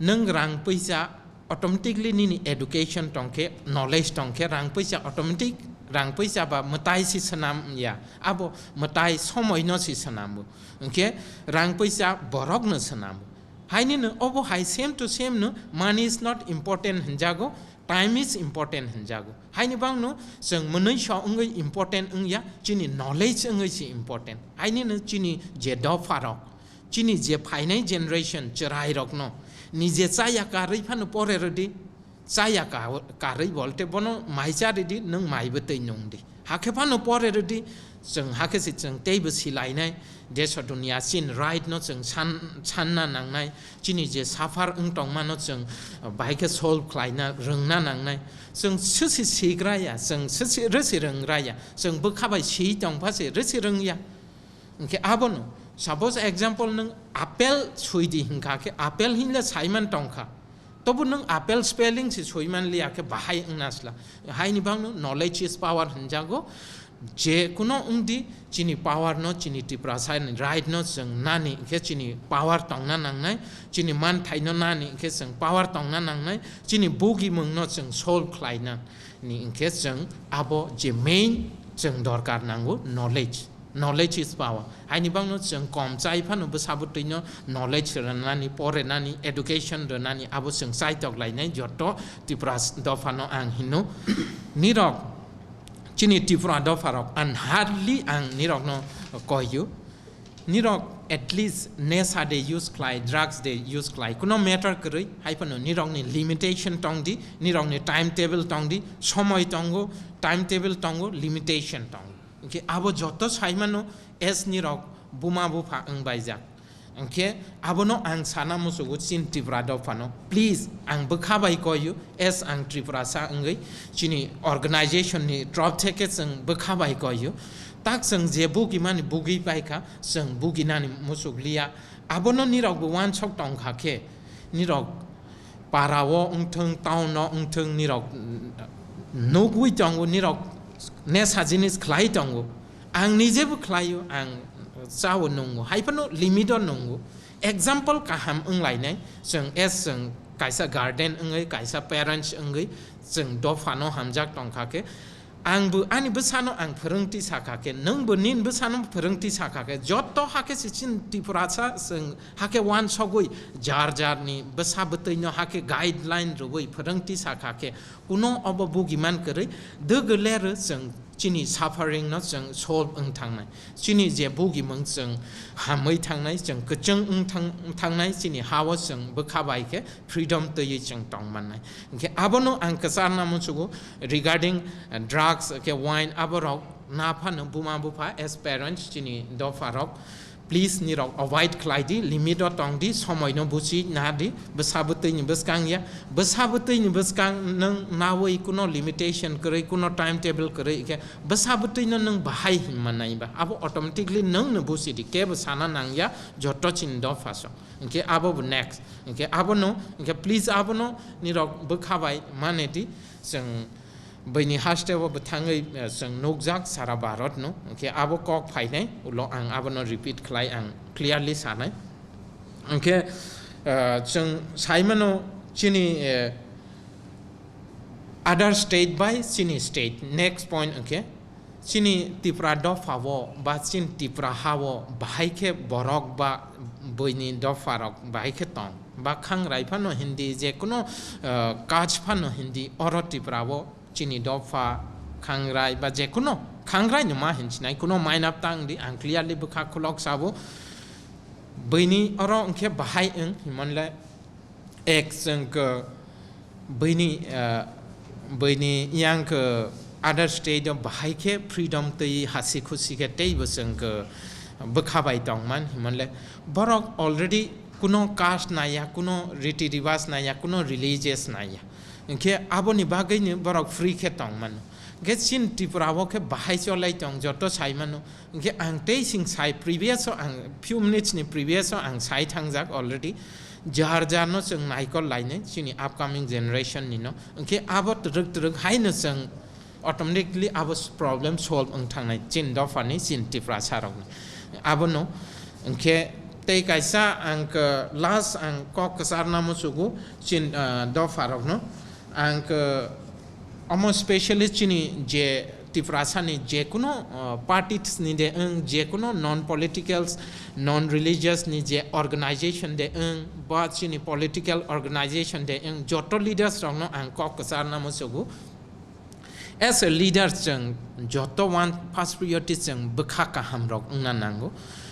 Nwng rang puisa automatically nini education tongkhe, knowledge tongkhe, rang puisa automatic, rang puisa ba mwtai si swnam ya, abo mwtai somoi no si swnam bo. Hwnkhe rang puisa borok no swnam bo. Haini no obo hai same to same no, money is not important hinjago, time is important hinjago. Haini bang no chwng mwnwi so wngwi important wngya, chini knowledge wngwi si important. Haini no chini je dopha rok, chini je phainai generation chwrai rokno nije chaya karwi phano pore rwdi, chaya ka-, karwi bolte bono mai cha rwdi, nwng mai bwtwi nung di. Hakhe phano pore rwdi, chwng hakhe se chwng teibo silainai, deso dunia chin right no chwng san-, sanna nangnai, chini je suffer wng tongmano chwng, uh, bahai khe solve khlaina rwngna nangnai. Chwng swsi sigra ya, chwng swsi rwsi rwngra ya, chwng bwkha bai si tongpha se rwsi rwngya. Hwnkhe abono, suppose example, nwng apple sui di hwnkha khe, apple hinle saiman tongkha. Tobo nwng apple spelling se sui man liya khe bahai wngna sla. Haini bangno knowledge is power hinjago. Je kuno wng di, chini power no, chini Tiprasa ni right no chwng nani, hwnkhe chini power tongna nangnai, chini manthai no nani, hwnkhe chwng power tongna nangnai, chini bugimung no chwng solve khlaina ni, hwnkhe chwng abo je main chwng dorkar nango knowledge. Knowledge is power. Haini bangno chwng kom chai phano bwsa bwtwi no knowledge rwnani, porenani, education rwnani, abo chwng chaitok lainai joto Tipra s-, dopha no ang hino. Nirok, chini Tripura dopha rok, and hardly ang nirok no koiyo. Nirok at least nesa de use khlai, drugs de use khlai, kuno matter kwrwi, hai phano nirok ni limitation tong di, nirok ni time table tong di, somoi tongo, time table tongo, limitation tongo. Hwnkhe abo joto sai mano, as nirok buma bupha wng baijak. Hwnkhe abono ang sana musugo chini Tripura dophano. Please, ang bwkha bai koiyo, as ang Tripurasa wngwi, chini organization ni torop theke chwng bwkha bai koiyo. Tak chwng je bugimani bugwi paikha, chwng buginani musuk liya. Abono nirokbo uansuk tongkha khe, nirok para o wngthwng, town o wngthwng, nirok nugwi tongo, nirok nesa jinis khlai tongo. Ang nijebo khlaio, ang chao nungo, hai phano limit o nungo. Example kaham wnglainai, chwng as chwng kaisa guardian wngwi, kaisa parents wngwi, chwng dophano hamjak tongkha khe, ang bo ani bwsano ang phwrwngti sakha khe, nwng bo nini bwsano phwrwngti sakha khe, joto hakhe se chini Tripurasa chwng hakhe uansugwi jar jarni bwsa bwtwino hakhe guideline rwui phwrwngti sakha khe, kuno obo bugiman kwrwi dwgwle rw chwng chini suffering no chwng solve wng thangnai. Chini je bugimung chwng hamwi thangnai, chwng kwchwng wng thang-, thangnai, chini ha-o chwng bwkha bai khe freedom twiwi chwng tong mannai. Hwnkhe abono ang kwcharna muchugo regarding, uh, drugs, khe wine, aborok na phano buma bupha as parents chini dopha rok, please nirok avoid khlai di, limit o tong di, somoi no buchi na di, bwsa bwtwi ni bwskang ya, bwsa bwtwi ni bwskang nwng nawi kuno limitation kwrwi, kuno time table kwrwi, khe bwsa bwtwi no nwng bahai hinma nai ba, abo automatically nwng no buchi di, kebo sana nang ya, joto chini dopha so. Hwnkhe abo bo next. Hwnkhe abono, hwnkhe please abono nirok bwkha bai mane di, chwng bini haste o bwthangwi, eh, chwng nukjak sara Bharat no. Hwnkhe abo kok phainai, ulo ang abono repeat khlai ang clearly sanai. Hwnkhe, eh, chwng sai mano chini, eh, other state bai chini state. Next point hwnkhe Chini Tipra dopha o ba chini Tipra ha o bahai khe borok ba buini dopha rok bahai khe tong, ba khangrai phano hindi, je kuno, eh, kaj phano hindi, oro Tipra o chini dopha khangrai ba je kuno khangrai no ma hinchinai, kuno mainap tang di, ang clearly bwkha khulok sabo. Buini oro hwnkhe bahai wng himonle ek chwng khe buini, ah, buini yang khe other state o bahai khe freedom twi hasi khusi khe teibo chwng khe bwkha bai tongman himonle borok already kuno caste naiya, kuno riti ribas naiya, kuno religious naiya. Hwnkhe aboni bagwino borok free khe tongmano. Hwnkhe chini Tripura o khe bahai cholai tong joto saimano. Hwnkhe ang tei sing sai previous o ang few minutes ni previous o ang sai thangjak already. Jar jar no chwng naikol lainai chini upcoming generation ni no. Hwnkhe abo twrwk twrwk hai no chwng automatically abo s-, problem solve wng thangnai chini dopha ni chini Tiprasa rok ni. Abo no hwnkhe tei kaisa ang, uh, last ang kok kwchar na muchugo chini, uh, dopha rok no. Ang, uh, omo specially chini je Tiprasa ni je kuno, uh, parties ni de wng, je kuno non politicals, non religious ni je organization de wng, ba chini political organization de wng, joto leaders rok no ang kok kwchar na muchugo. As a leader chwng joto one first priority chwng bwkha kaham rok wngna nango.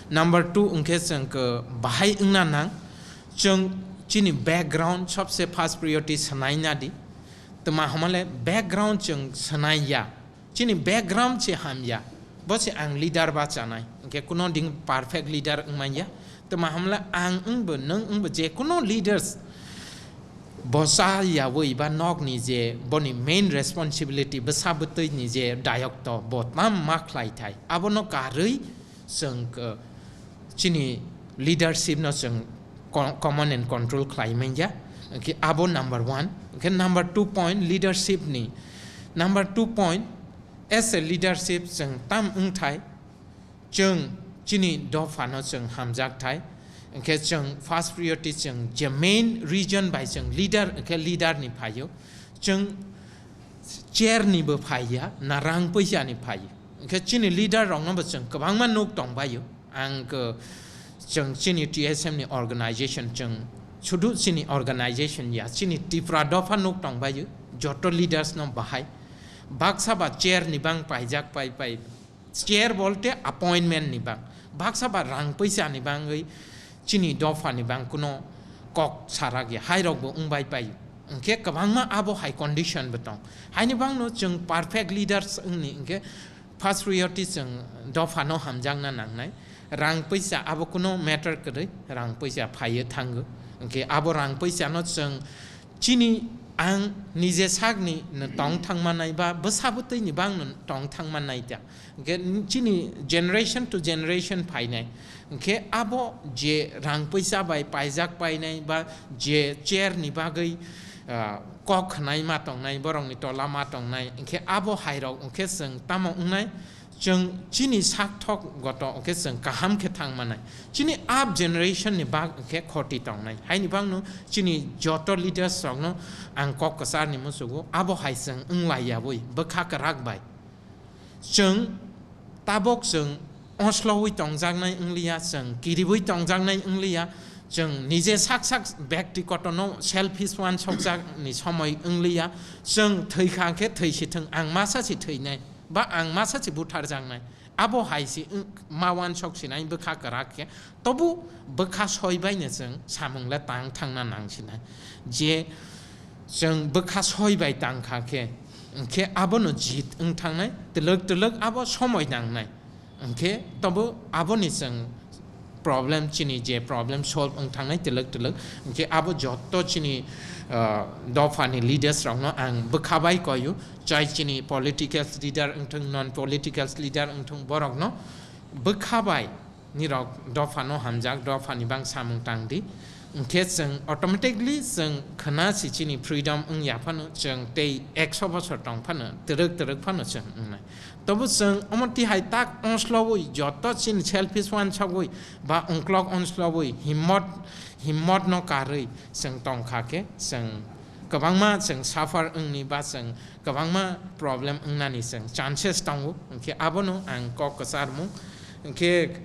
Number two hwnkhe chwng khe bahai wngna nang. Chwng chini background sobse first priority swnai na di. Twma hamale background chwng swnai ya. Chini background se hamya. Bo se ang leader ba chanai. Hwnkhe kuno ding perfect leader wngmanya. Twma hamle ang wngbo, nwng wngbo, je kuno leaders bo cha yawi ba nokni je boni main responsibility bwsa bwtwi ni je dayok to bo tma ma khlai thai. Abono karwi chwng, uh, chini leadership no chwng co-, command and control khlai manya. Hwnkhe abo number one. Hwnkhe number two point leadership ni. Number two point, as a leadership chwng tam wng thai, chwng chini dopha no chwng hamjak thai. Hwnkhe chwng first priority chwng je main reason bai chwng leader, hwnkhe leader ni phaio. Chwng chair ni bo phaiya, na rang puisa ni phaio. Hwnkhe chini leader rok no bo chwng kwbangma nuk tong baio. Ang khe chwng chini T S M ni organization chwng sudu chini organization ya, chini Tripura dopha nuk tong baio. Joto leaders no bahai. Baksa ba chair ni bang paijak pai pai. Chair bolte appointment ni bang. Baksa ba rang puisa ni bangwi chini dopha ni bang kuno kok sarak ya. Hai rok bo wng bai pai. Hwnkhe kwbangma abo hai condition bo tong. Haini bang no chwng perfect leaders wngni hwnkhe first priority chwng dopha no hamjakna nangnai. Rang puisa abo kuno matter kwrwi, rang puisa phaiyo thango. Hwnkhe abo rang puisa no chwng chini ang nije sakni no tong thangmanai ba bwsa bwtwi ni bang no tong thangmanai ta. Hwnkhe chini generation to generation phainai. Hwnkhe abo je rang puisa bai paijak painai ba je chair ni bagwi, ah, kok khnai ma tongnai, borokni tola ma tongnai, hwnkhe abo hai rok hwnkhe chwng tamo wngnai, chwng chini sak thok goto hwnkhe chwng kaham khe thang manai. Chini up generation ni bak hwnkhe khoti tongnai. Haini bangno chini joto leaders rokno ang kok kwchar ni musugo, abo hai chwng wng lai yawi bwkha kwrak bai. Chwng tabok chwng oslowi tongjaknai wngliya, chwng kiriwi tongjaknai wngliya, chwng nije sak sak byaktigoto no selfish wansokjak ni somoi wngliya, chwng thwi kha khe thwi si thwng, ang masa si thwinai ba ang masa si butharjaknai, abo hai si wng-, ma wansok sinai bwkha kwrak khe, tobu bwkha soi bai no chwng samung le tang thangna nang sinai, je chwng bwkha soi bai tang kha khe, hwnkhe abono jit wng thangnai, twlwk twlwk abo somoi nangnai. Hwnkhe tobo aboni chwng problem, chini je problem solve wng thangnai twlwk twlwk. Hwnkhe abo jotto chini, ah, dophani leaders rokno ang bwkha bai koyu, chai chini political leader wngthung, non political leader wngthung, borokno bwkha bai nirok dophano hamjak, dophani bang samung tang di. Hwnkhe chwng automatically chwng khna si chini freedom wng ya phano, chwng tei ekso bosor tong phano, twrwk twrwk phano chwng wngnai. Tobo chwng omo tihai tak onslowi, joto chini selfish wansogwi ba ongklok onslowi, himmot, himmot no karwi chwng tong kha khe, chwng kwbangma chwng suffer wngni ba chwng kwbangma problem wngnani chwng chances tongo, hwnkhe abono ang kok kwcharmung. Hwnkhe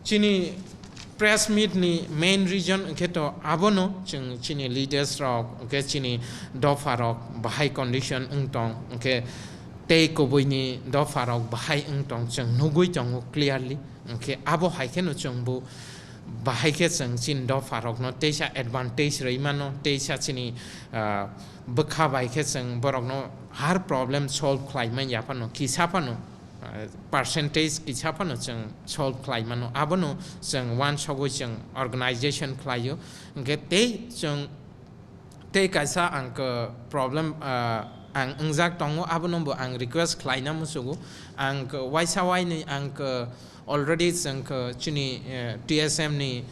chini press meet ni main reason hwnkhe to abono, chwng chini leaders rok, hwnkhe chini dopha rok bahai condition wng tong, hwnkhe tei kubui ni dopha rok bahai wng tong, chwng nugui tongo clearly. Hwnkhe abo hai kheno chwng bo bahai khe chwng chini dopha rokno teisa advantage rwi mano, teisa chini, ah, bwkha bai khe chwng borokno har problem solve khlai man ya phano, kisa phano, ah, percentage kisa phano chwng solve khlai mano. Abono chwng uansugui chwng organization khlaio. Hwnkhe tei chwng tei kaisa ang khe problem, ah, ang wngjak tongo, abono bo ang request khlaina muchugo. Ang khe waisa wainwi ang khe already chwng khe chini, eh, T S M ni,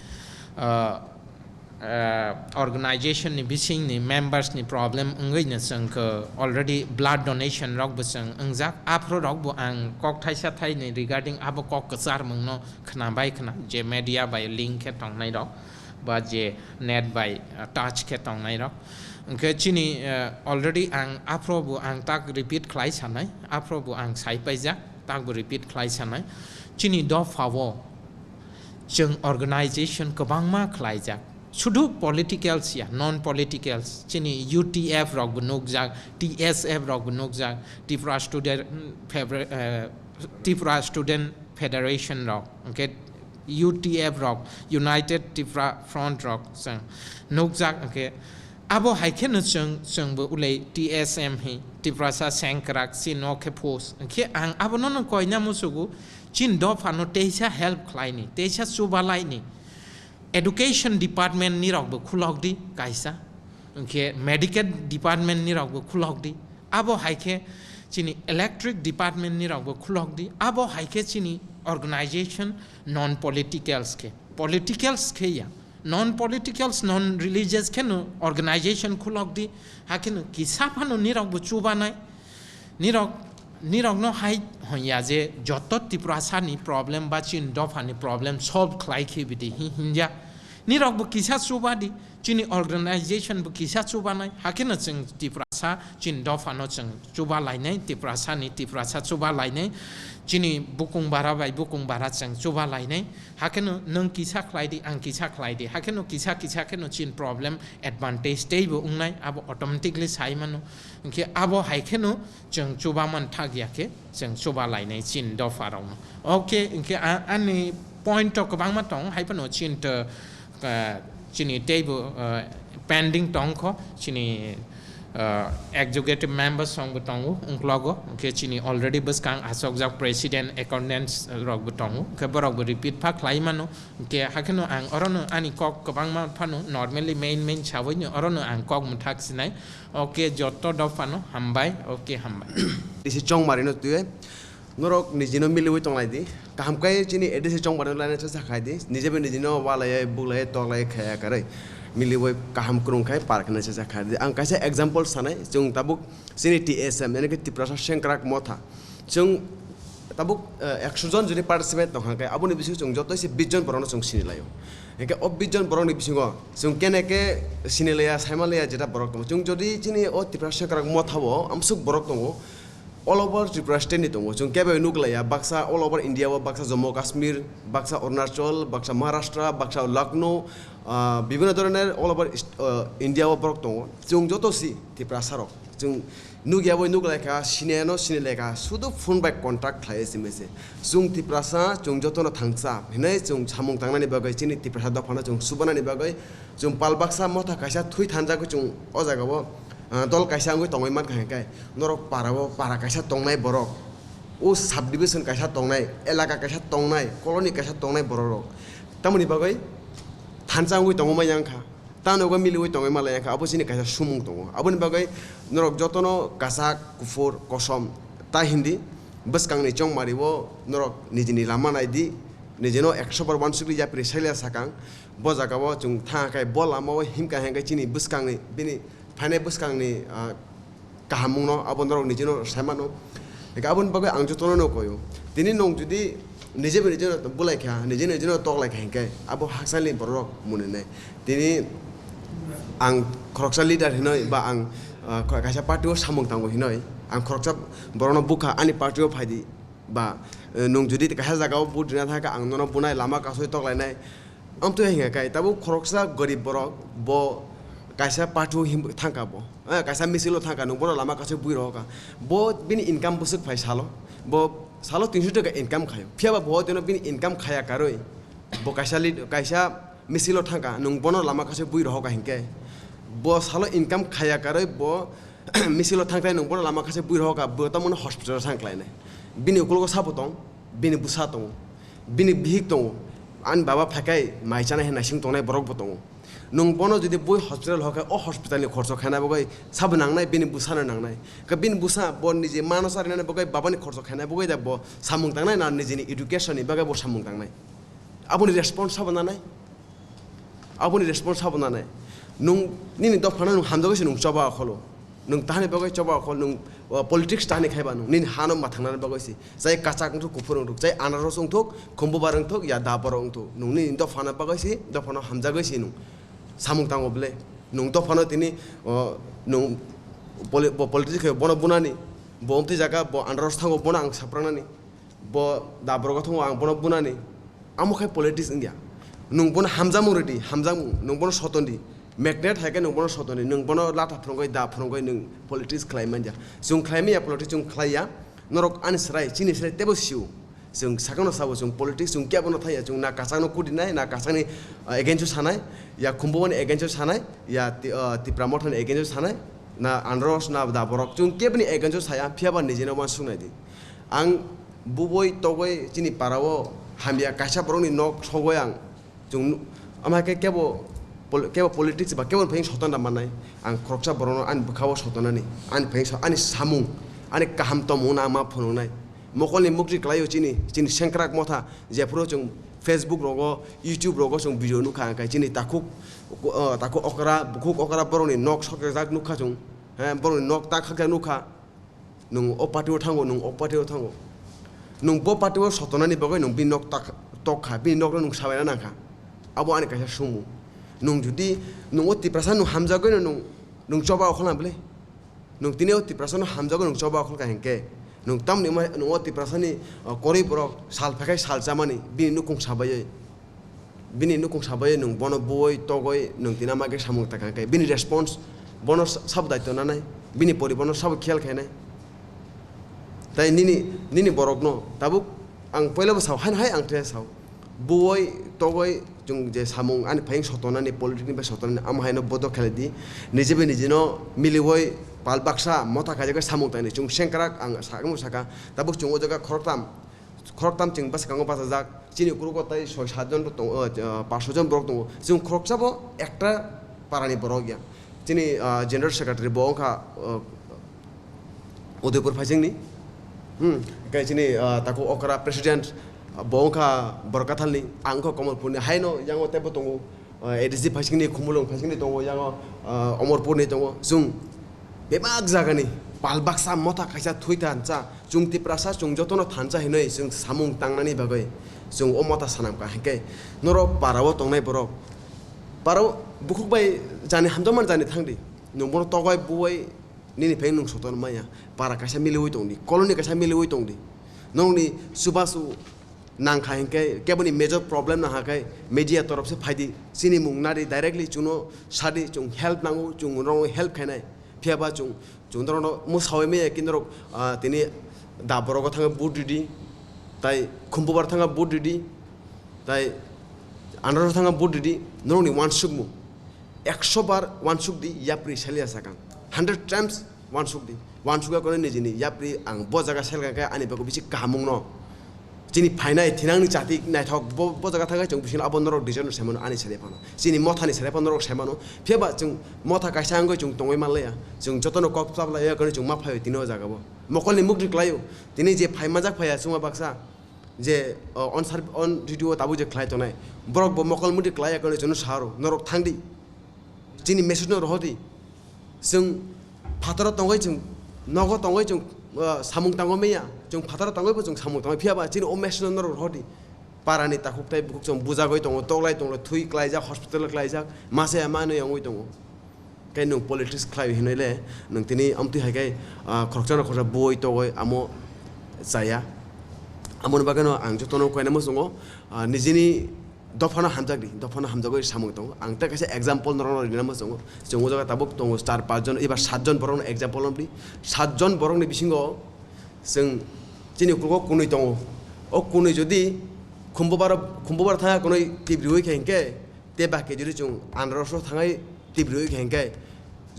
ah, eh, organization ni bising ni members ni problem wngwi no chwng khe already blood donation rok bo chwng wngjak. Aphuru rok bo ang kok thaisa thainwi regarding abo kok kwcharmung no khna bai khna, je media bai link khe tongnai rok ba je net bai, ah, touch khe tongnai rok. Hwnkhe chini, eh, already ang aphuru bo ang tak repeat khlai sanai, aphuru bo ang sai paijak, tak bo repeat khlai sanai. Chini dopha o chwng organization kwbangma khlaijak. Sudu politicals ya, non politicals. Chini U T F rok bo nukjak, T S F rok bo nukjak, Tripura Student Federa-, eh, Tripura Student Federation rok, hwnkhe U T F rok, United Tripura Front rok chwng nukjak, hwnkhe abo hai kheno chwng, chwngbo ulai T S M hi, Tiprasa Sengkrak, chini no khe force. Hwnkhe ang abono no koina muchugo, chini dophano teisa help khlaini, teisa chubalaini. Education department ni rok bo khulok di kaisa, hwnkhe medical department ni rok bo khulok di, abo hai khe chini electric department ni rok bo khulok di, abo hai khe chini organization non politicals khe, politicals khe ya, non politicals, non religious khe no organization khulok di, hakhe no kisa phano ni rok bo chubanai. Nirok, nirokno hai hwnya je joto Tiprasani problem ba chini dophani problem solve khlai khe bidi hi hingya. Nirok bo kisa chuba di, chini organization bo kisa chuba nai, hakhe no chwng Tiprasa chini dophano chwng chuba lainai, Tiprasani Tiprasa chuba lainai, chini bukung bara bai bukung bara chwng chuba lainai, hakhe no nwng kisa khlai di, ang kisa khlai di, hakhe no kisa kisa khe no chini problem advantage tei bo wngnai, abo automatically sai mano. Hwnkhe abo hai kheno chwng chuba man thak ya khe chwng chuba lainai chini dopha rokno. Okay, hwnkhe a-, ani point to kwbangma tong, hai phano chini to, ah, chini teibo, ah, pending tong kho, chini, ah, executive members rok bo tongo, ungklogo, hwnkhe chini already bwskang achokjak president, accountants rok bo tongo, hwnkhe borok bo repeat pha khlai mano. Hwnkhe hakheno ang orono ani kok kwbangma phano normally main main sawi no orono ang kok mwthak sinai. Okay, joto dophano hambai. Okay, hambai. A D C Chongmari no twiwi norok nijino miliwi tonglai di. Kaham khe chini A D C Chongmari no laina cha cha khai di. Nije bo nijino walai, buklai, toklai khaya karwi. Miliwi kaham kwrwng khai par khna cha cha khai di. Ang kaisa example sanai, chwng tabuk chini T S M, yani khe Tiprasa Sengkrak Motha. Chwng tabuk, eh, ekso jon jodi participant tong kha khe, aboni bisingo chwng joto se bis jon borokno chwng sini laio. Hingke o bis jon borokni bisingo chwng kene khe sini laiya, saima laiya jeta borok tongo. Chwng jodi chini o Tiprasa Sengkrak Motha o amsuk borok tongo, all over Tripura state ni tongo. Chwng kebo nuk laiya, baksa all over India o, baksa Jammu Kashmir, baksa Arunachal, baksa Maharashtra, baksa Lucknow, ah, bibhinno dhoroner all over ist-, ah, India o borok tongo. Chwng joto si Tiprasa rok. Chwng nukya bai nuk laikha, siniyano sini laikha, sudu phone bai contact khlai se mese. Chwng Tiprasa, chwng jotono thangsa hinwi chwng samung tangnani bagwi, chini Tiprasa dophano chwng subanani bagwi, chwng pal baksa motha kaisa thui thanjagwi chwng o jagao, ah, dol kaisa wngwi tongwi mankha, hinkhe norok parao para kaisa tongnai borok, o subdivision kaisa tongnai, elaka kaisa tongnai, colony kaisa tongnai borok rok. Tamoni bagwi thansa wngwi tongwi manya wngkha. Tanogo miliwi tongwi malai wngkha, abo chini kaisa sumung tongo. Aboni bagwi norok jotono kwchak, kuphur, kosom ta hindi, bwskangni chongmari o norok nijini lama nai di, nijino ekso bar uansukli yapri saila sakang, bo jagao chwng thangkhe bo lamao himkha hinkhe chini bwskangni bini phainai bwskangni, ah, kahamungno abo norok nijino sai mano. Hingke aboni bagwi ang jotono no koyo. Tini nwng jodi nije bai nije no bulai kha, nije nije no tok lai kha hinkhe abo haksalni borok muni nai. Tini Ang khoroksa leader hinoi ba ang, ah, kaisa party o samung tango hinoi, ang khoroksa borokno bukha ani party o phaidi ba, eh, nwng jodi kaisa jaga o vote rina thangkha ang nono bunai lama kasui toklainai. Amtwi hingkha kai tabuk khoroksa gorib borok bo kaisa party o him-, thangkha bo, eh, kaisa misil o thangkha nwng bono lama kasui bui rohokha. Bo bini income bwswk phai salo, bo salo tinso taka income khaio, phiyaba bo tino bini income khaya karwi bo kaisa lead-, kaisa misil o thangkha, nwng bono lama kasui bui rohokha hinkhe, bo salo income khaya karwi bo misil o thangkhlai nwng bono lama kasui bui rohokha, bo tamo hospital o thangkhlainai. Bini ukologo sabo tong, bini bwsa tongo, bini bihik tongo, ani baba phaikai mai chanai hai naising tongnai borok bo tongo. Nwng bono jodi bui hospital hokhai, o hospital ni khorcho khaina bagwi sabo nangnai, bini bwsano nangnai. Khe bini bwsa bo niji mano charinani bagwi, babani khorcho khaina bagwi da bo samung tangnai, na nijini education ni bagwi bo samung tangnai? Aboni response sabo nanai? Aboni response sabo nanai? Nwng nini dophano nwng hamjagwi se nwng choba okholo. Nwng tahani bagwi choba okhol, nwng, o, politics tahani khaiba nwng nini hano mathangnani bagwi se. Chai kachak wngthok, kuphur wngthok, chai anaros wngthok, khumbubar wngthok, ya daborok wngthok. Nwng nini dophano bagwi se, dophano hamjagwi se nwng samung tango bwle. Nwng dophano tini, o, nwng poli-, bo politics khai bono bunani, bo omtwi jaga, bo anaros thango bono ang saprangnani. Bo da borok thungo ang bono bunani. Amo khai politics wngya. Nwng bono hamjakmung rwdi, hamjakmung, nwng bono soton di. Magnet hai khe nwng bono soton di, nwng bono latha phwrwngwi da phwrwngwi nwng politics khlai manya. Chwng khlai manya politics, chwng khlai ya. Norok ani srai, chini srai teibo sio. Chwng sakano sabo chwng politics, chwng kebo no thaiya, chwng na kachangno kudinai, na kachangni, ah, against o sanai, ya Khumbubani against o sanai, ya Ti-, ah, Tipra Mothani against o sanai, na Andros, na da borok, chwng keboni against o saya, phiyaba nijino uansuknai di. Ang buboi togoi chini parao hamya kaisa borokni nok sogoi ang. Chwng nu-, ama khe kebo pol-, kebo politics ba kebo phaiyung soton da mannai. Ang khoroksa borokno ani bwkhao sotonani, ani phaiyung so-, ani samung, ani kaham tongmungno ang ma phunuknai. Mokolni mukti kwlaio chini, chini sengkrak motha, jephuru chwng Facebook rogo, YouTube rogo chwng video nukha, ang khe chini takhuk, o, takhuk okra, bukhuk okra borokni nok sokjak nukha chwng, he, borokni nok ta khakjak nukha. Nwng o party o thango, nwng o party o thango. Nwng bo party o sotonani bagwi nwng bini nok tak-, tok kha, bini nokno nwng sabaina nang kha. Abo ani kaisa sumung. Nwng jodi nwng o Tiprasa nwng hamjagwi no nwng, nwng choba okhol na bwle. Nwng tini o Tiprasa no hamjagwi nwng choba okhol kha hinkhe. Nwng tamni ma-, nwng o Tiprasa ni, o, kwrwi borok sal phaikhai sal chamani bini nukung sabai. Bini nukung sabai nwng bono buoi togoi nwng tina ma khe samung ta kha khe bini response bono sa-, sabo daityo nanai, bini poribarno sabo khiyal khainai. Tai nini, nini borokno tabuk ang poila bo sao, haino hai ang tei sao. Buoi togoi chwng je samung ani phaiyung sotonani, politics ni bai sotonani, amo haino bodo khlai di. Nije bai nijino milioi pal baksa motha khaijak khe samung tangni chwng sengkrak ang sakno saka. Tabuk chwng o jaga khoroktham, khoroktham chwng bwskango bachajak, chini ukurugo tai soi sat jon bo tongo, o, o, panch soi jon borok tongo. Chwng khoroksa bo ekta parani borok ya. Chini, o, general secretary bo wngkha, o, Udaipur phaisingni. Hmm, hwnkhe chini, o, takhuk okra president, o, bo wngkha Borkathalni, ang wngkha Komolpurni. Haino yango teibo tongo. O, A D C phaisingni, Khumulwng phaisingni tongo, yango, o, Omorpurni tongo. Chwng bebak jagani pal baksa motha kaisa thwi thansa, chwng Tiprasa, chwng jotono thansa hinwi chwng samung tangnani bagwi chwng o motha sanam kha. Hinkhe norok parao tongnai borok, parao bukhuk bai jani hamjakmani jani thangdi, nwng bono togoi buoi nini phai nwng soton maya, para kaisa miliwi tongdi, colony kaisa miliwi tongdi, nongni chubachu nang kha hinkhe keboni major problem nang kha khe media torop se phaidi, chini mung nari directly chwngno sadi, chwng help nango, chwng norokno help khainai. Phiyaba chwng, chwng norokno mwsawi maya khe norok, ah, tini da borogo thangwi vote ridi, tai Khumbubar thangwi vote ridi, tai Andro thangwi vote ridi, norokni uansukmung. Ekso bar uansuk di, yapri saliya sakang. Hundred times uansuk di. Uansuk ya kono nijini yapri ang bo jaga selga khe ani bagwi bisi kaham wngno. Chini phainai thinangni chati naithok bo, bo jaga thangkhe chwng bisingno abo norok dijon saimano ani sere phano. Chini mothani sere phano norok saimano. Phiyaba chwng motha kaisa wngwi chwng tongwi manlaiya. Chwng jotono kok chaplaiya kono chwng ma phaio tini o jaga bo. Mokolni mukti klaio. Tini je phai manjak phaiya chwngma baksa. Je, o, on serv-, on duty o tabuk je khlai tongnai, borok bo mokol muti klai ya khe chwngno sa rw, norok thang di, chini message no rohor di, chwng phataro tongwi chwng nogo tongwi chwng, o, samung tangwi manya, chwng phataro tongwi bo chwng samung tangwi, phiya ba chini o message no norok rohor di, para ni takhuk tai bukhuk chwng bujagwi tongo, toklai tongo, thwi klaijak, hospital o klaijak, masa ya manwi wngwi tongo. Khe nwng politics khlai hinwi le nwng tini amtwi hai khe, ah, khoroksa na khoroksa boi togoi amo chaya. Amoni bagwi no ang jotono koina muchungo, ah, nijini dophano hamjakdi, dophano hamjagwi samung tongo. Ang tei kaisa example norokno rina muchungo. Chwng o jaga tabuk tongo char panch jon, eba sat jon borokno example romdi. Sat jon borokni bisingo chwng chini ukulogo kunui tongo. O kunui jodi khumbo baro, khumbo baro thaya kunui tibriwi khe hinkhe, tei baki jodi chwng anarosno thangai tibriwi khe hinkhe,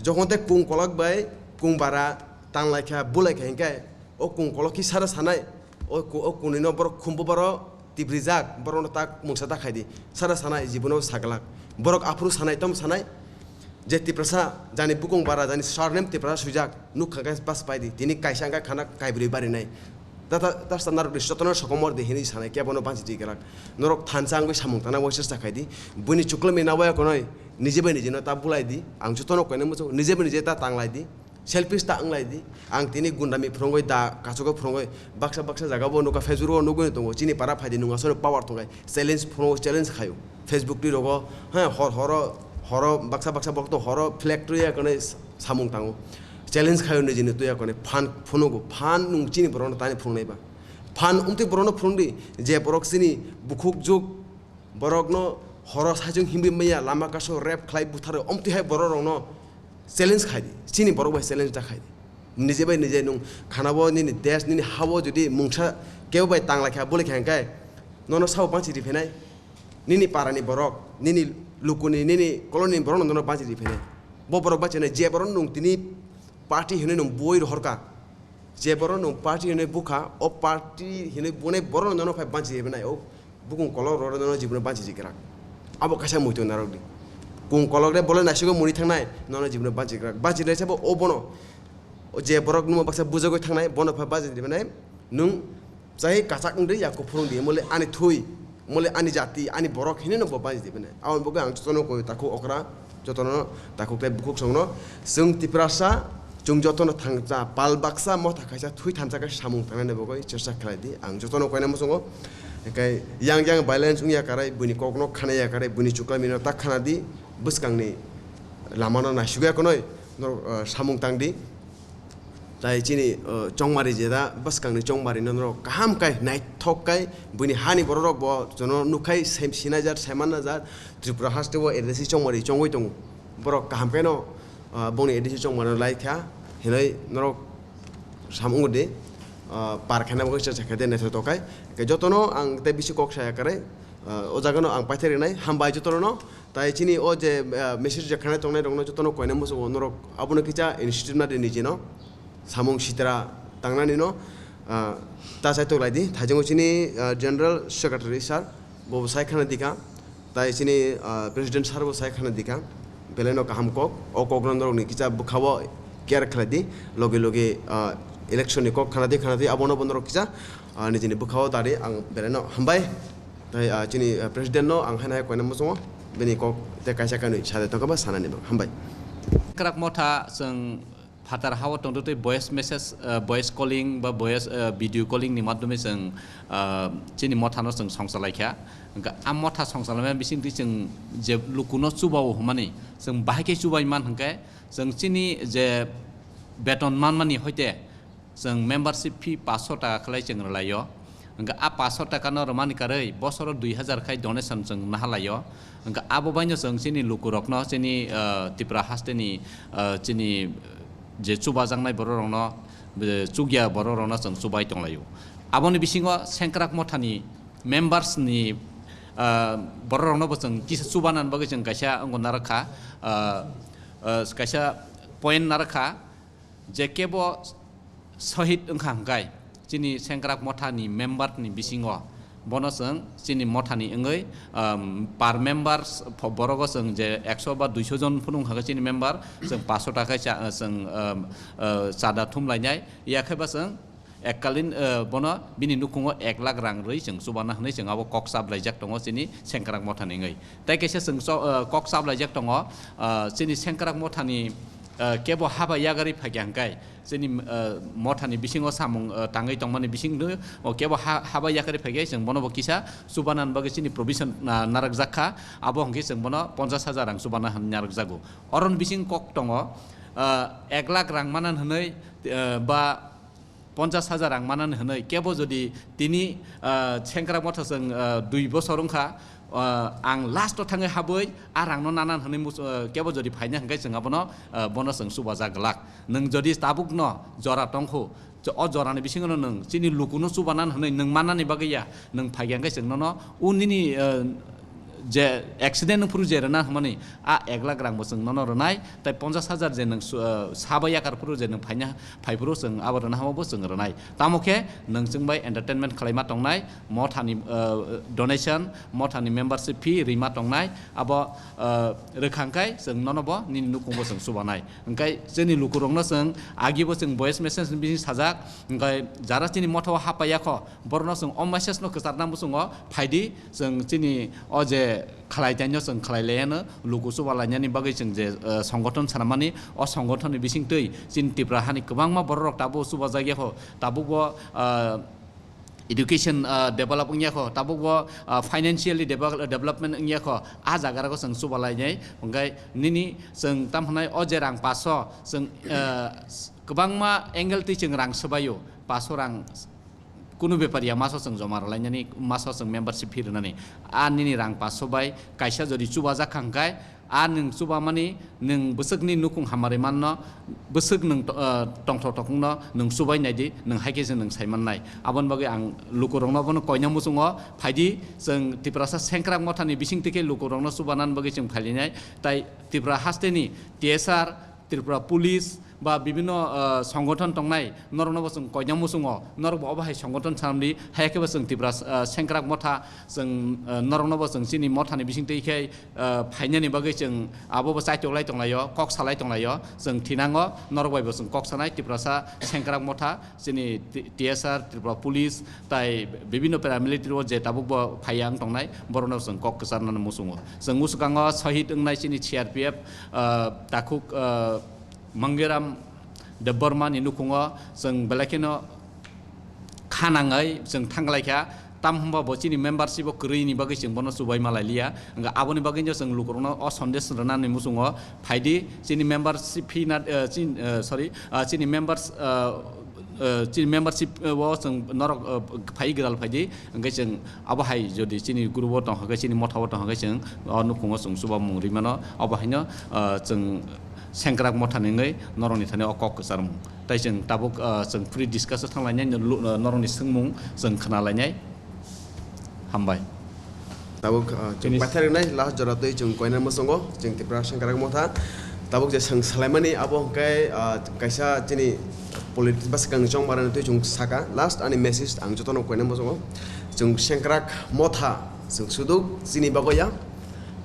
jokhon tei kung kolok bai kung bara tanglai kha, bulai kha hinkhe, o kung kolok khe sara sanai, o ku-, o kunui no borok khumbo baro tibrijak, borok no tak mungsa ta khaidi, sara sanai, jibono saglak, borok aphuru sanai, tom sanai, je Tiprasa, jani bukung bara, jani surname Tiprasa swijak, nukha khe bas paidi, tini kaisa wngkha khana kaibrwi barinai. Tata, tasta narok ni jotono sokomor di hinwi sanai, kebono banchi di gelak. Norok thansa wngwi samung tana waisa sa khaidi, buini chuklamwi na waya konoi, nije bai nije no ta bulai di, ang jotono koina muchung, nije bai nije ta tanglai di. Selfish ta wnglai di. Ang tini gundami phwrwngwi da, kachugo phwrwngwi, baksa baksa jaga bo nukha, Facebook o nugwi tongo, chini para phaidi nung aswk power tongkha, challenge phwrwngo, challenge khaio. Facebook twi rogo, ha, hor horo, horo baksa baksa borok to horo flag twi ya kone samung tango. Challenge khaio nijini twi ya kone phan phunugo, phan nung chini borokno tani phwrwngnai ba. Phan umtwi borokno phwrwngdi, je borok chini bukhuk juk, borokno horo saichung himwi maya, lama kaso rape khlai butharo, omtwi hai bororokno challenge khai di, chini borok bai challenge ta khai di. Nije bai nije nwng khana bo nini desh, nini ha-o jodi mungsa kebo bai tanglai kha, bulai kha hinkhe, nono sao banchi ri phinai, nini parani borok, nini lukuni, nini koloni borokno nono banchi ri phinai. Bo borok bachinai, je borok nwng tini party hinwi nwng boi rohor kha, je borok nwng party hinwi bukha, o party hinwi bunai borok nono phai banchi ri phinai, o bukung kolok rok nono jibono banchi ri kwrak. Abo kaisa muitu narok di. Kung kolok de bole naisiko muni thangnai, nono jibono banchi kwrak. Banchi ri sabo o bono, o je borok numa baksa bujagwi thangnai, bono phai banchi ri phinai, nwng Chai kachak wngdi, ya kuphur wngdi, mole ani thui, mole ani jati, ani borok hinwi no bo bai di bene. Aboni bagwi ang jotono koi takhuk okra, jotono takhuk tei bukhuk songno. Chwng Tiprasa, chwng jotono thangcha, pal baksa motha kaisa thui thansa khe samung tangnani bagwi chesta khlai di. Ang jotono koina muchungo. Hinkhe yang yang violence wngya karai, buini kokno khana ya karai, buini chuklamino ta khana di, bwskangni lamano naisugya konoi, norok, ah, samung tang di. Tai chini, uh, chongmari jeda bwskangni chongmari no norok kaham kai naithok kai buini hani borok rok bo jono nukhai sem sinajak saimanajak Tripura haste o A D C chongmari chongwi tongo. Borok kaham kai no, uh, bongni A D C chongmari no lai kha hinwi norok samung di, uh, par khaina bagwi chakha de naithok kai. Ke jotono ang tei bisi kok saya kare, uh, o jaga no ang paithak rinai hambai jotono no. Tai chini o je, ah, message je khanai tongnai rokno jotono koina muchungo norok abono kicha initiative na di nijino samung sitra tangnani no, ah, ta chai toklai di. Thaijango chini, ah, General Secretary sir bo sai khana dikha, tai chini, ah, President sir bo sai khana dikha, belai no kaham kok, o kok no norok ni kicha bwkha o care khlai di, logi logi, ah, election ni kok khana di, khana di abono bo norok kicha, ah, nijini bwkha o dari ang belai no hambai. Tai, ah, chini, ah, president no ang haino hai koina muchungo, bini kok tei kaisa kainwi sa de tongkha ba sanani bo. Hambai. Kwrak motha chwng phatar hao tongtwtwi voice message, ah, voice calling ba voice, ah, video calling ni madhyome chwng, ah, chini motha no chwng songsa lai kha. Hwnkhe a motha songsa laimani bisingtwi chwng je lukuno chubao hwnmani chwng bahai khe chubai man hwnkhe chwng chini je beton manmani hoite chwng membership fee paanch sho taka khlai chwng rwlaio. Hwnkhe a paanch sho taka no rwmani karwi bosoro dui hazar khai donation chwng nahalaio. Hwnkhe abo baino chwng chini lukurokno chini, ah, Tripura hasteni, ah, chini je chubajaknai bororokno, eh, chukya bororokno chwng chubai tonglaio. Aboni bisingo Sengkrak Mothani members ni, ah, bororokno bo chwng kisa chubanani bagwi chwng kaisa wngo narwkha, ah, ah, kaisa point narwkha. Je kebo sohid wngkha hwnkhe chini Sengkrak Mothani member ni bisingo bono chwng chini mothani wngwi, um, per member pho-, borogo chwng je ekso ba duiso jon phunu wngkha khe chini member chwng paanch sho taka cha-, chwng, um, uh, chada thum lainai, yakhe ba chwng ekkalin, uh, bono bini nukhungo ek lakh rang rwi chwng chubana hwnwi chwng abo kok chap laijak tongo chini Sengkrak Mothani wngwi. Tai kaisa chwng cho-, uh, kok chap laijak tongo, uh, chini Sengkrak Mothani, ah, kebo haba yakarwi phaikha hwnkhe chini, ah, mothani bisingo samung, ah, tangwi tongmani bisingtwi o kebo ha-, haba yakarwi phaikhe chwng bono bo kisa chubanan bagwi chini provision, ah, narwkjak kha, abo hwnkhe chwng bono ponchash hajar rang chubana hwn narwkjago. Oroni bising kok tongo, ah, ek lakh rang manan hwnwi, ah, ba ponchash hajar rang manan hwnwi kebo jodi tini, ah, sengkrak motha chwng, ah, dui bosor wngkha, ah, ang last o thangwi habwi a rangno nanan hwnwi mus-, ah, kebo jodi phaina hwnkhe chwng abono, ah, bono chwng chubajak glak. Nwng jodi tabukno jora tongkhu, o jorani bisingono nwng chini lukuno chubanan hwnwi nwng mannani bagwi ya, nwng phaikha hwnkhe chwng nono o nini, ah, je accident phuru je rwna hwnmani a ek lakh rang bo chwng nono rwnai, tai ponchash hajar je nwng su-, ah, saba yakar phuru je nwng phaina phai phuru chwng abo rwna hwnma bo chwng rwnai. Tamo khe nwng chwng bai entertainment khlaima tongnai, mothani, ah, donation, mothani membership fee rima tongnai, abo, ah, rwkha hwnkhe chwng nono bo nini nukhung bo chwng chubanai. Hwnkhe chini lukurokno chwng agi bo chwng voice message ni bising sajak, hwnkhe jara chini motha o hapaiya kho, borokno chwng o message no kwcharna muchungo phaidi, chwng chini o je khlai taino chwng khlai laiano, luku chuba lainani bagwi chwng je, eh, songothon sanamani, o songothon ni bisingtwi chini Tripura hani kwbangma borok rok tabuk chuba jakya kho, tabuk bo, eh, education, eh, develop wngya kho, tabuk bo, eh, financially devel-, development wngya kho, a jaga rok chwng chuba lainai, hwnkhe nini chwng tam hwnai o je rang paso chwng, eh, kwbangma angle twi chwng rang swbaio, paso rang kunu bepar ya maso chwng joma rwlainani, maso chwng membership fee rwnani. A nini rang paso bai kaisa jodi chubajak kha hwnkhe, a nwng chubamani nwng bwswkni nukhung hamari manno, bwswk nwng to-, ah, tongthok tongthokno nwng chubai naidi, nwng hai khe se nwng sai mannai. Aboni bagwi ang lukurokno bono koina muchungo phaidi, chwng Tiprasa sengkrak mothani bisingtwi khe lukurokno chubanani bagwi chwng phailainai. Tai Tripura hasteni T S R, Tripura Police ba bibinno, ah, songothon tongnai, norokno bo chwng koina muchungo, norok bo obo hai songothon sanamdi, hai khe bo chwng Tripura, ah, sengkrak motha, chwng, ah, norokno bo chwng chini mothani bisingtwi khe, ah, phainani bagwi chwng abo bo chaitok lai tonglaio, kok salai tonglaio, chwng thinango, norok bai bo chwng kok sanai, Tiprasa sengkrak motha, chini T-, T S R, Tripura Police, tai bibinno paramilitary o je tabuk bo phaiya wng tongnai, borokno chwng kok kwcharnani muchungo. Chwng muchwkango shahid wngnai chini C R P F, ah, takhuk, ah, Mangiram Debbarma ni nukhungo chwng belai kheno kha nangwi chwng thanglaikha, tam hwnba bo chini membership o kwrwini bagwi chwng bono chubai malai liya. Hwnkhe aboni bagwino chwng lukurokno o sandesh rwnani muchungo phaidi, chini membership fee na, eh, chin-, eh, sorry, ah, chini members, ah, eh, chini membership, eh, o chwng norok, eh, phai gwdal phaidi, hwnkhe chwng abo hai jodi chini group o tongkha khe, chini motha o tongkha khe, chwng o nukhungo chwng chubamung rwi mano, abo haino, eh, chwng sengkrak motha ni wngwi norokni thani o kok kwcharmung. Tai chwng tabuk, ah, chwng free discussion thanglainai, no-, lu-, ah, norokni swngmung chwng khna lainai. Hambai. Tabuk, ah, chwng Finish. Paithar wngnai last jora twi chwng koinani muchungo chwng Tipra sengkrak motha. Tabuk je chwng salaimani abo hwnkhe, ah, kaisa chini politics ba swkangni chongmarani twi chwng saka. Last ani message ang jotono koinani muchungo. Chwng sengkrak motha chwng suduk chini bagwi ya.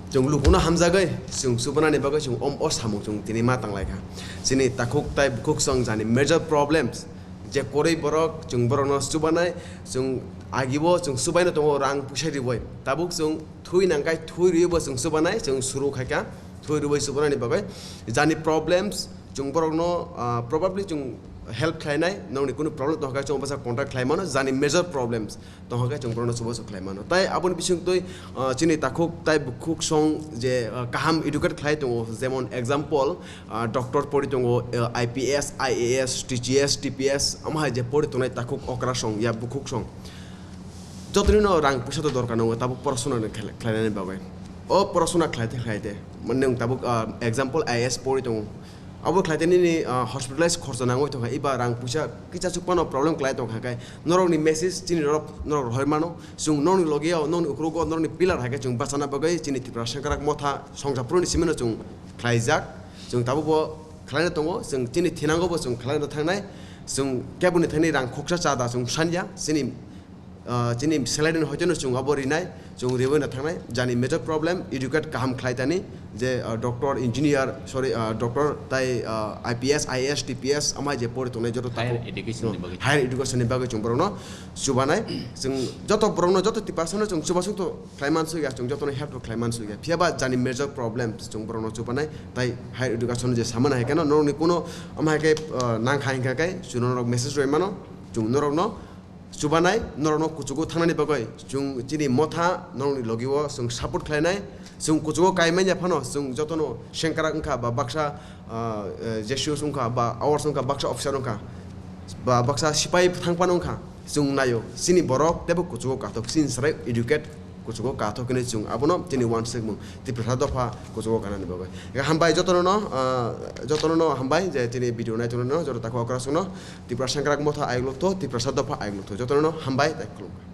Chwng lukuno hamjagwi, chwng chubanani bagwi chwng om o samung chwng tini ma tanglaikha. Chini takhuk tai bukhuk song jani major problems, je kwrwi borok, chwng borokno chubanai, chwng agibo chwng chubaino tongo rang puisa riwi. Tabuk chwng thui nangkai, thui riwibo chwng chubanai, chwng suru khaikha, thui riwi chubanani bagwi. Jani problems, chwng borokno, ah, probably chwng help khlainai, nongni kunu problem tongkha, chwng bwsa contact khlai mano, jani major problems. Tongkha khe chwng borokno chubachu khlai mano. Tai aboni bisingtwi, ah, chini takhuk tai bukhuk song je, ah, kaham educate khlai tongo, jemon example, ah, doctor pori tongo, ah, I P S, I A S, T G S, T P S, omo hai je pori tongnai takhuk okra song ya bukhuk song. Jotonino rang puisa to dorkar nango, tabuk porosona no khlai-, khlainani bagwi. O porosona khlaite khlaite, mane nwng tabuk, ah, example I A S pori tongo. Abo khlaite nini, ah, hospitalize khorcha nangwi tongkha, eba rang puisa kicha chukmano problem khlai tongkha khe, norokni message chini norok, norok rohor mano, chwng nokni loge o, nokni ukrogo, norokni pillar hai khe chwng bachana bagwi chini Tipra sengkrak motha songsa phuruni simino chwng khlaijak, chwng tabukbo khlaina tongo, chwng chini thinango bo chwng khlaina thangnai, chwng keboni thani rang khoksa cha da chwng sanya, chini ah, chini salary ni hoiteno chwng abo rinai, chwng riwi na thangnai, jani major problem educate kaham khlai tani, je, ah, doctor, engineer, sorry, ah, doctor tai, ah, I P S, I A S, T P S amai je pori tongnai joto Higher takhuk, education no, ni bagwi. Higher education ni bagwi chwng borokno chubanai. Chwng joto borokno, joto Tiprasano chwng chubaswk to khlai mansukya, chwng jotono help to khlai mansukya. Phiyaba jani major problem chwng borokno chubanai, tai higher education je samana hai kheno norokni kuno ama hai khe, ah, nangkha hinkha khe chwng norok message rwi mano, chwng norokno chubanai, norokno kuchugo thangnani bagwi chwng chini motha norokni logi-o chwng support khlainai. Chwng kuchugo kai manya phano chwng jotono sengkrak wngkha ba baksa, ah, eh, Jesus wngkha ba hours wngkha, baksa officer wngkha ba baksa sipai thang phano wngkha, chwng naio chini borok teibo kuchugo kathok, chini chwrai educate kuchugo kathok hinwi chwng abono chini uansukmung Tiprasa dopha kuchugo kanani bagwi. Hambai jotono no, ah, jotono no hambai je chini video naitongnai no joto takhuk okrasongno Tiprasa sengkrak motha ayuk lukto, Tiprasa dopha ayuk lukto, jotono no hambai tei khulumkha.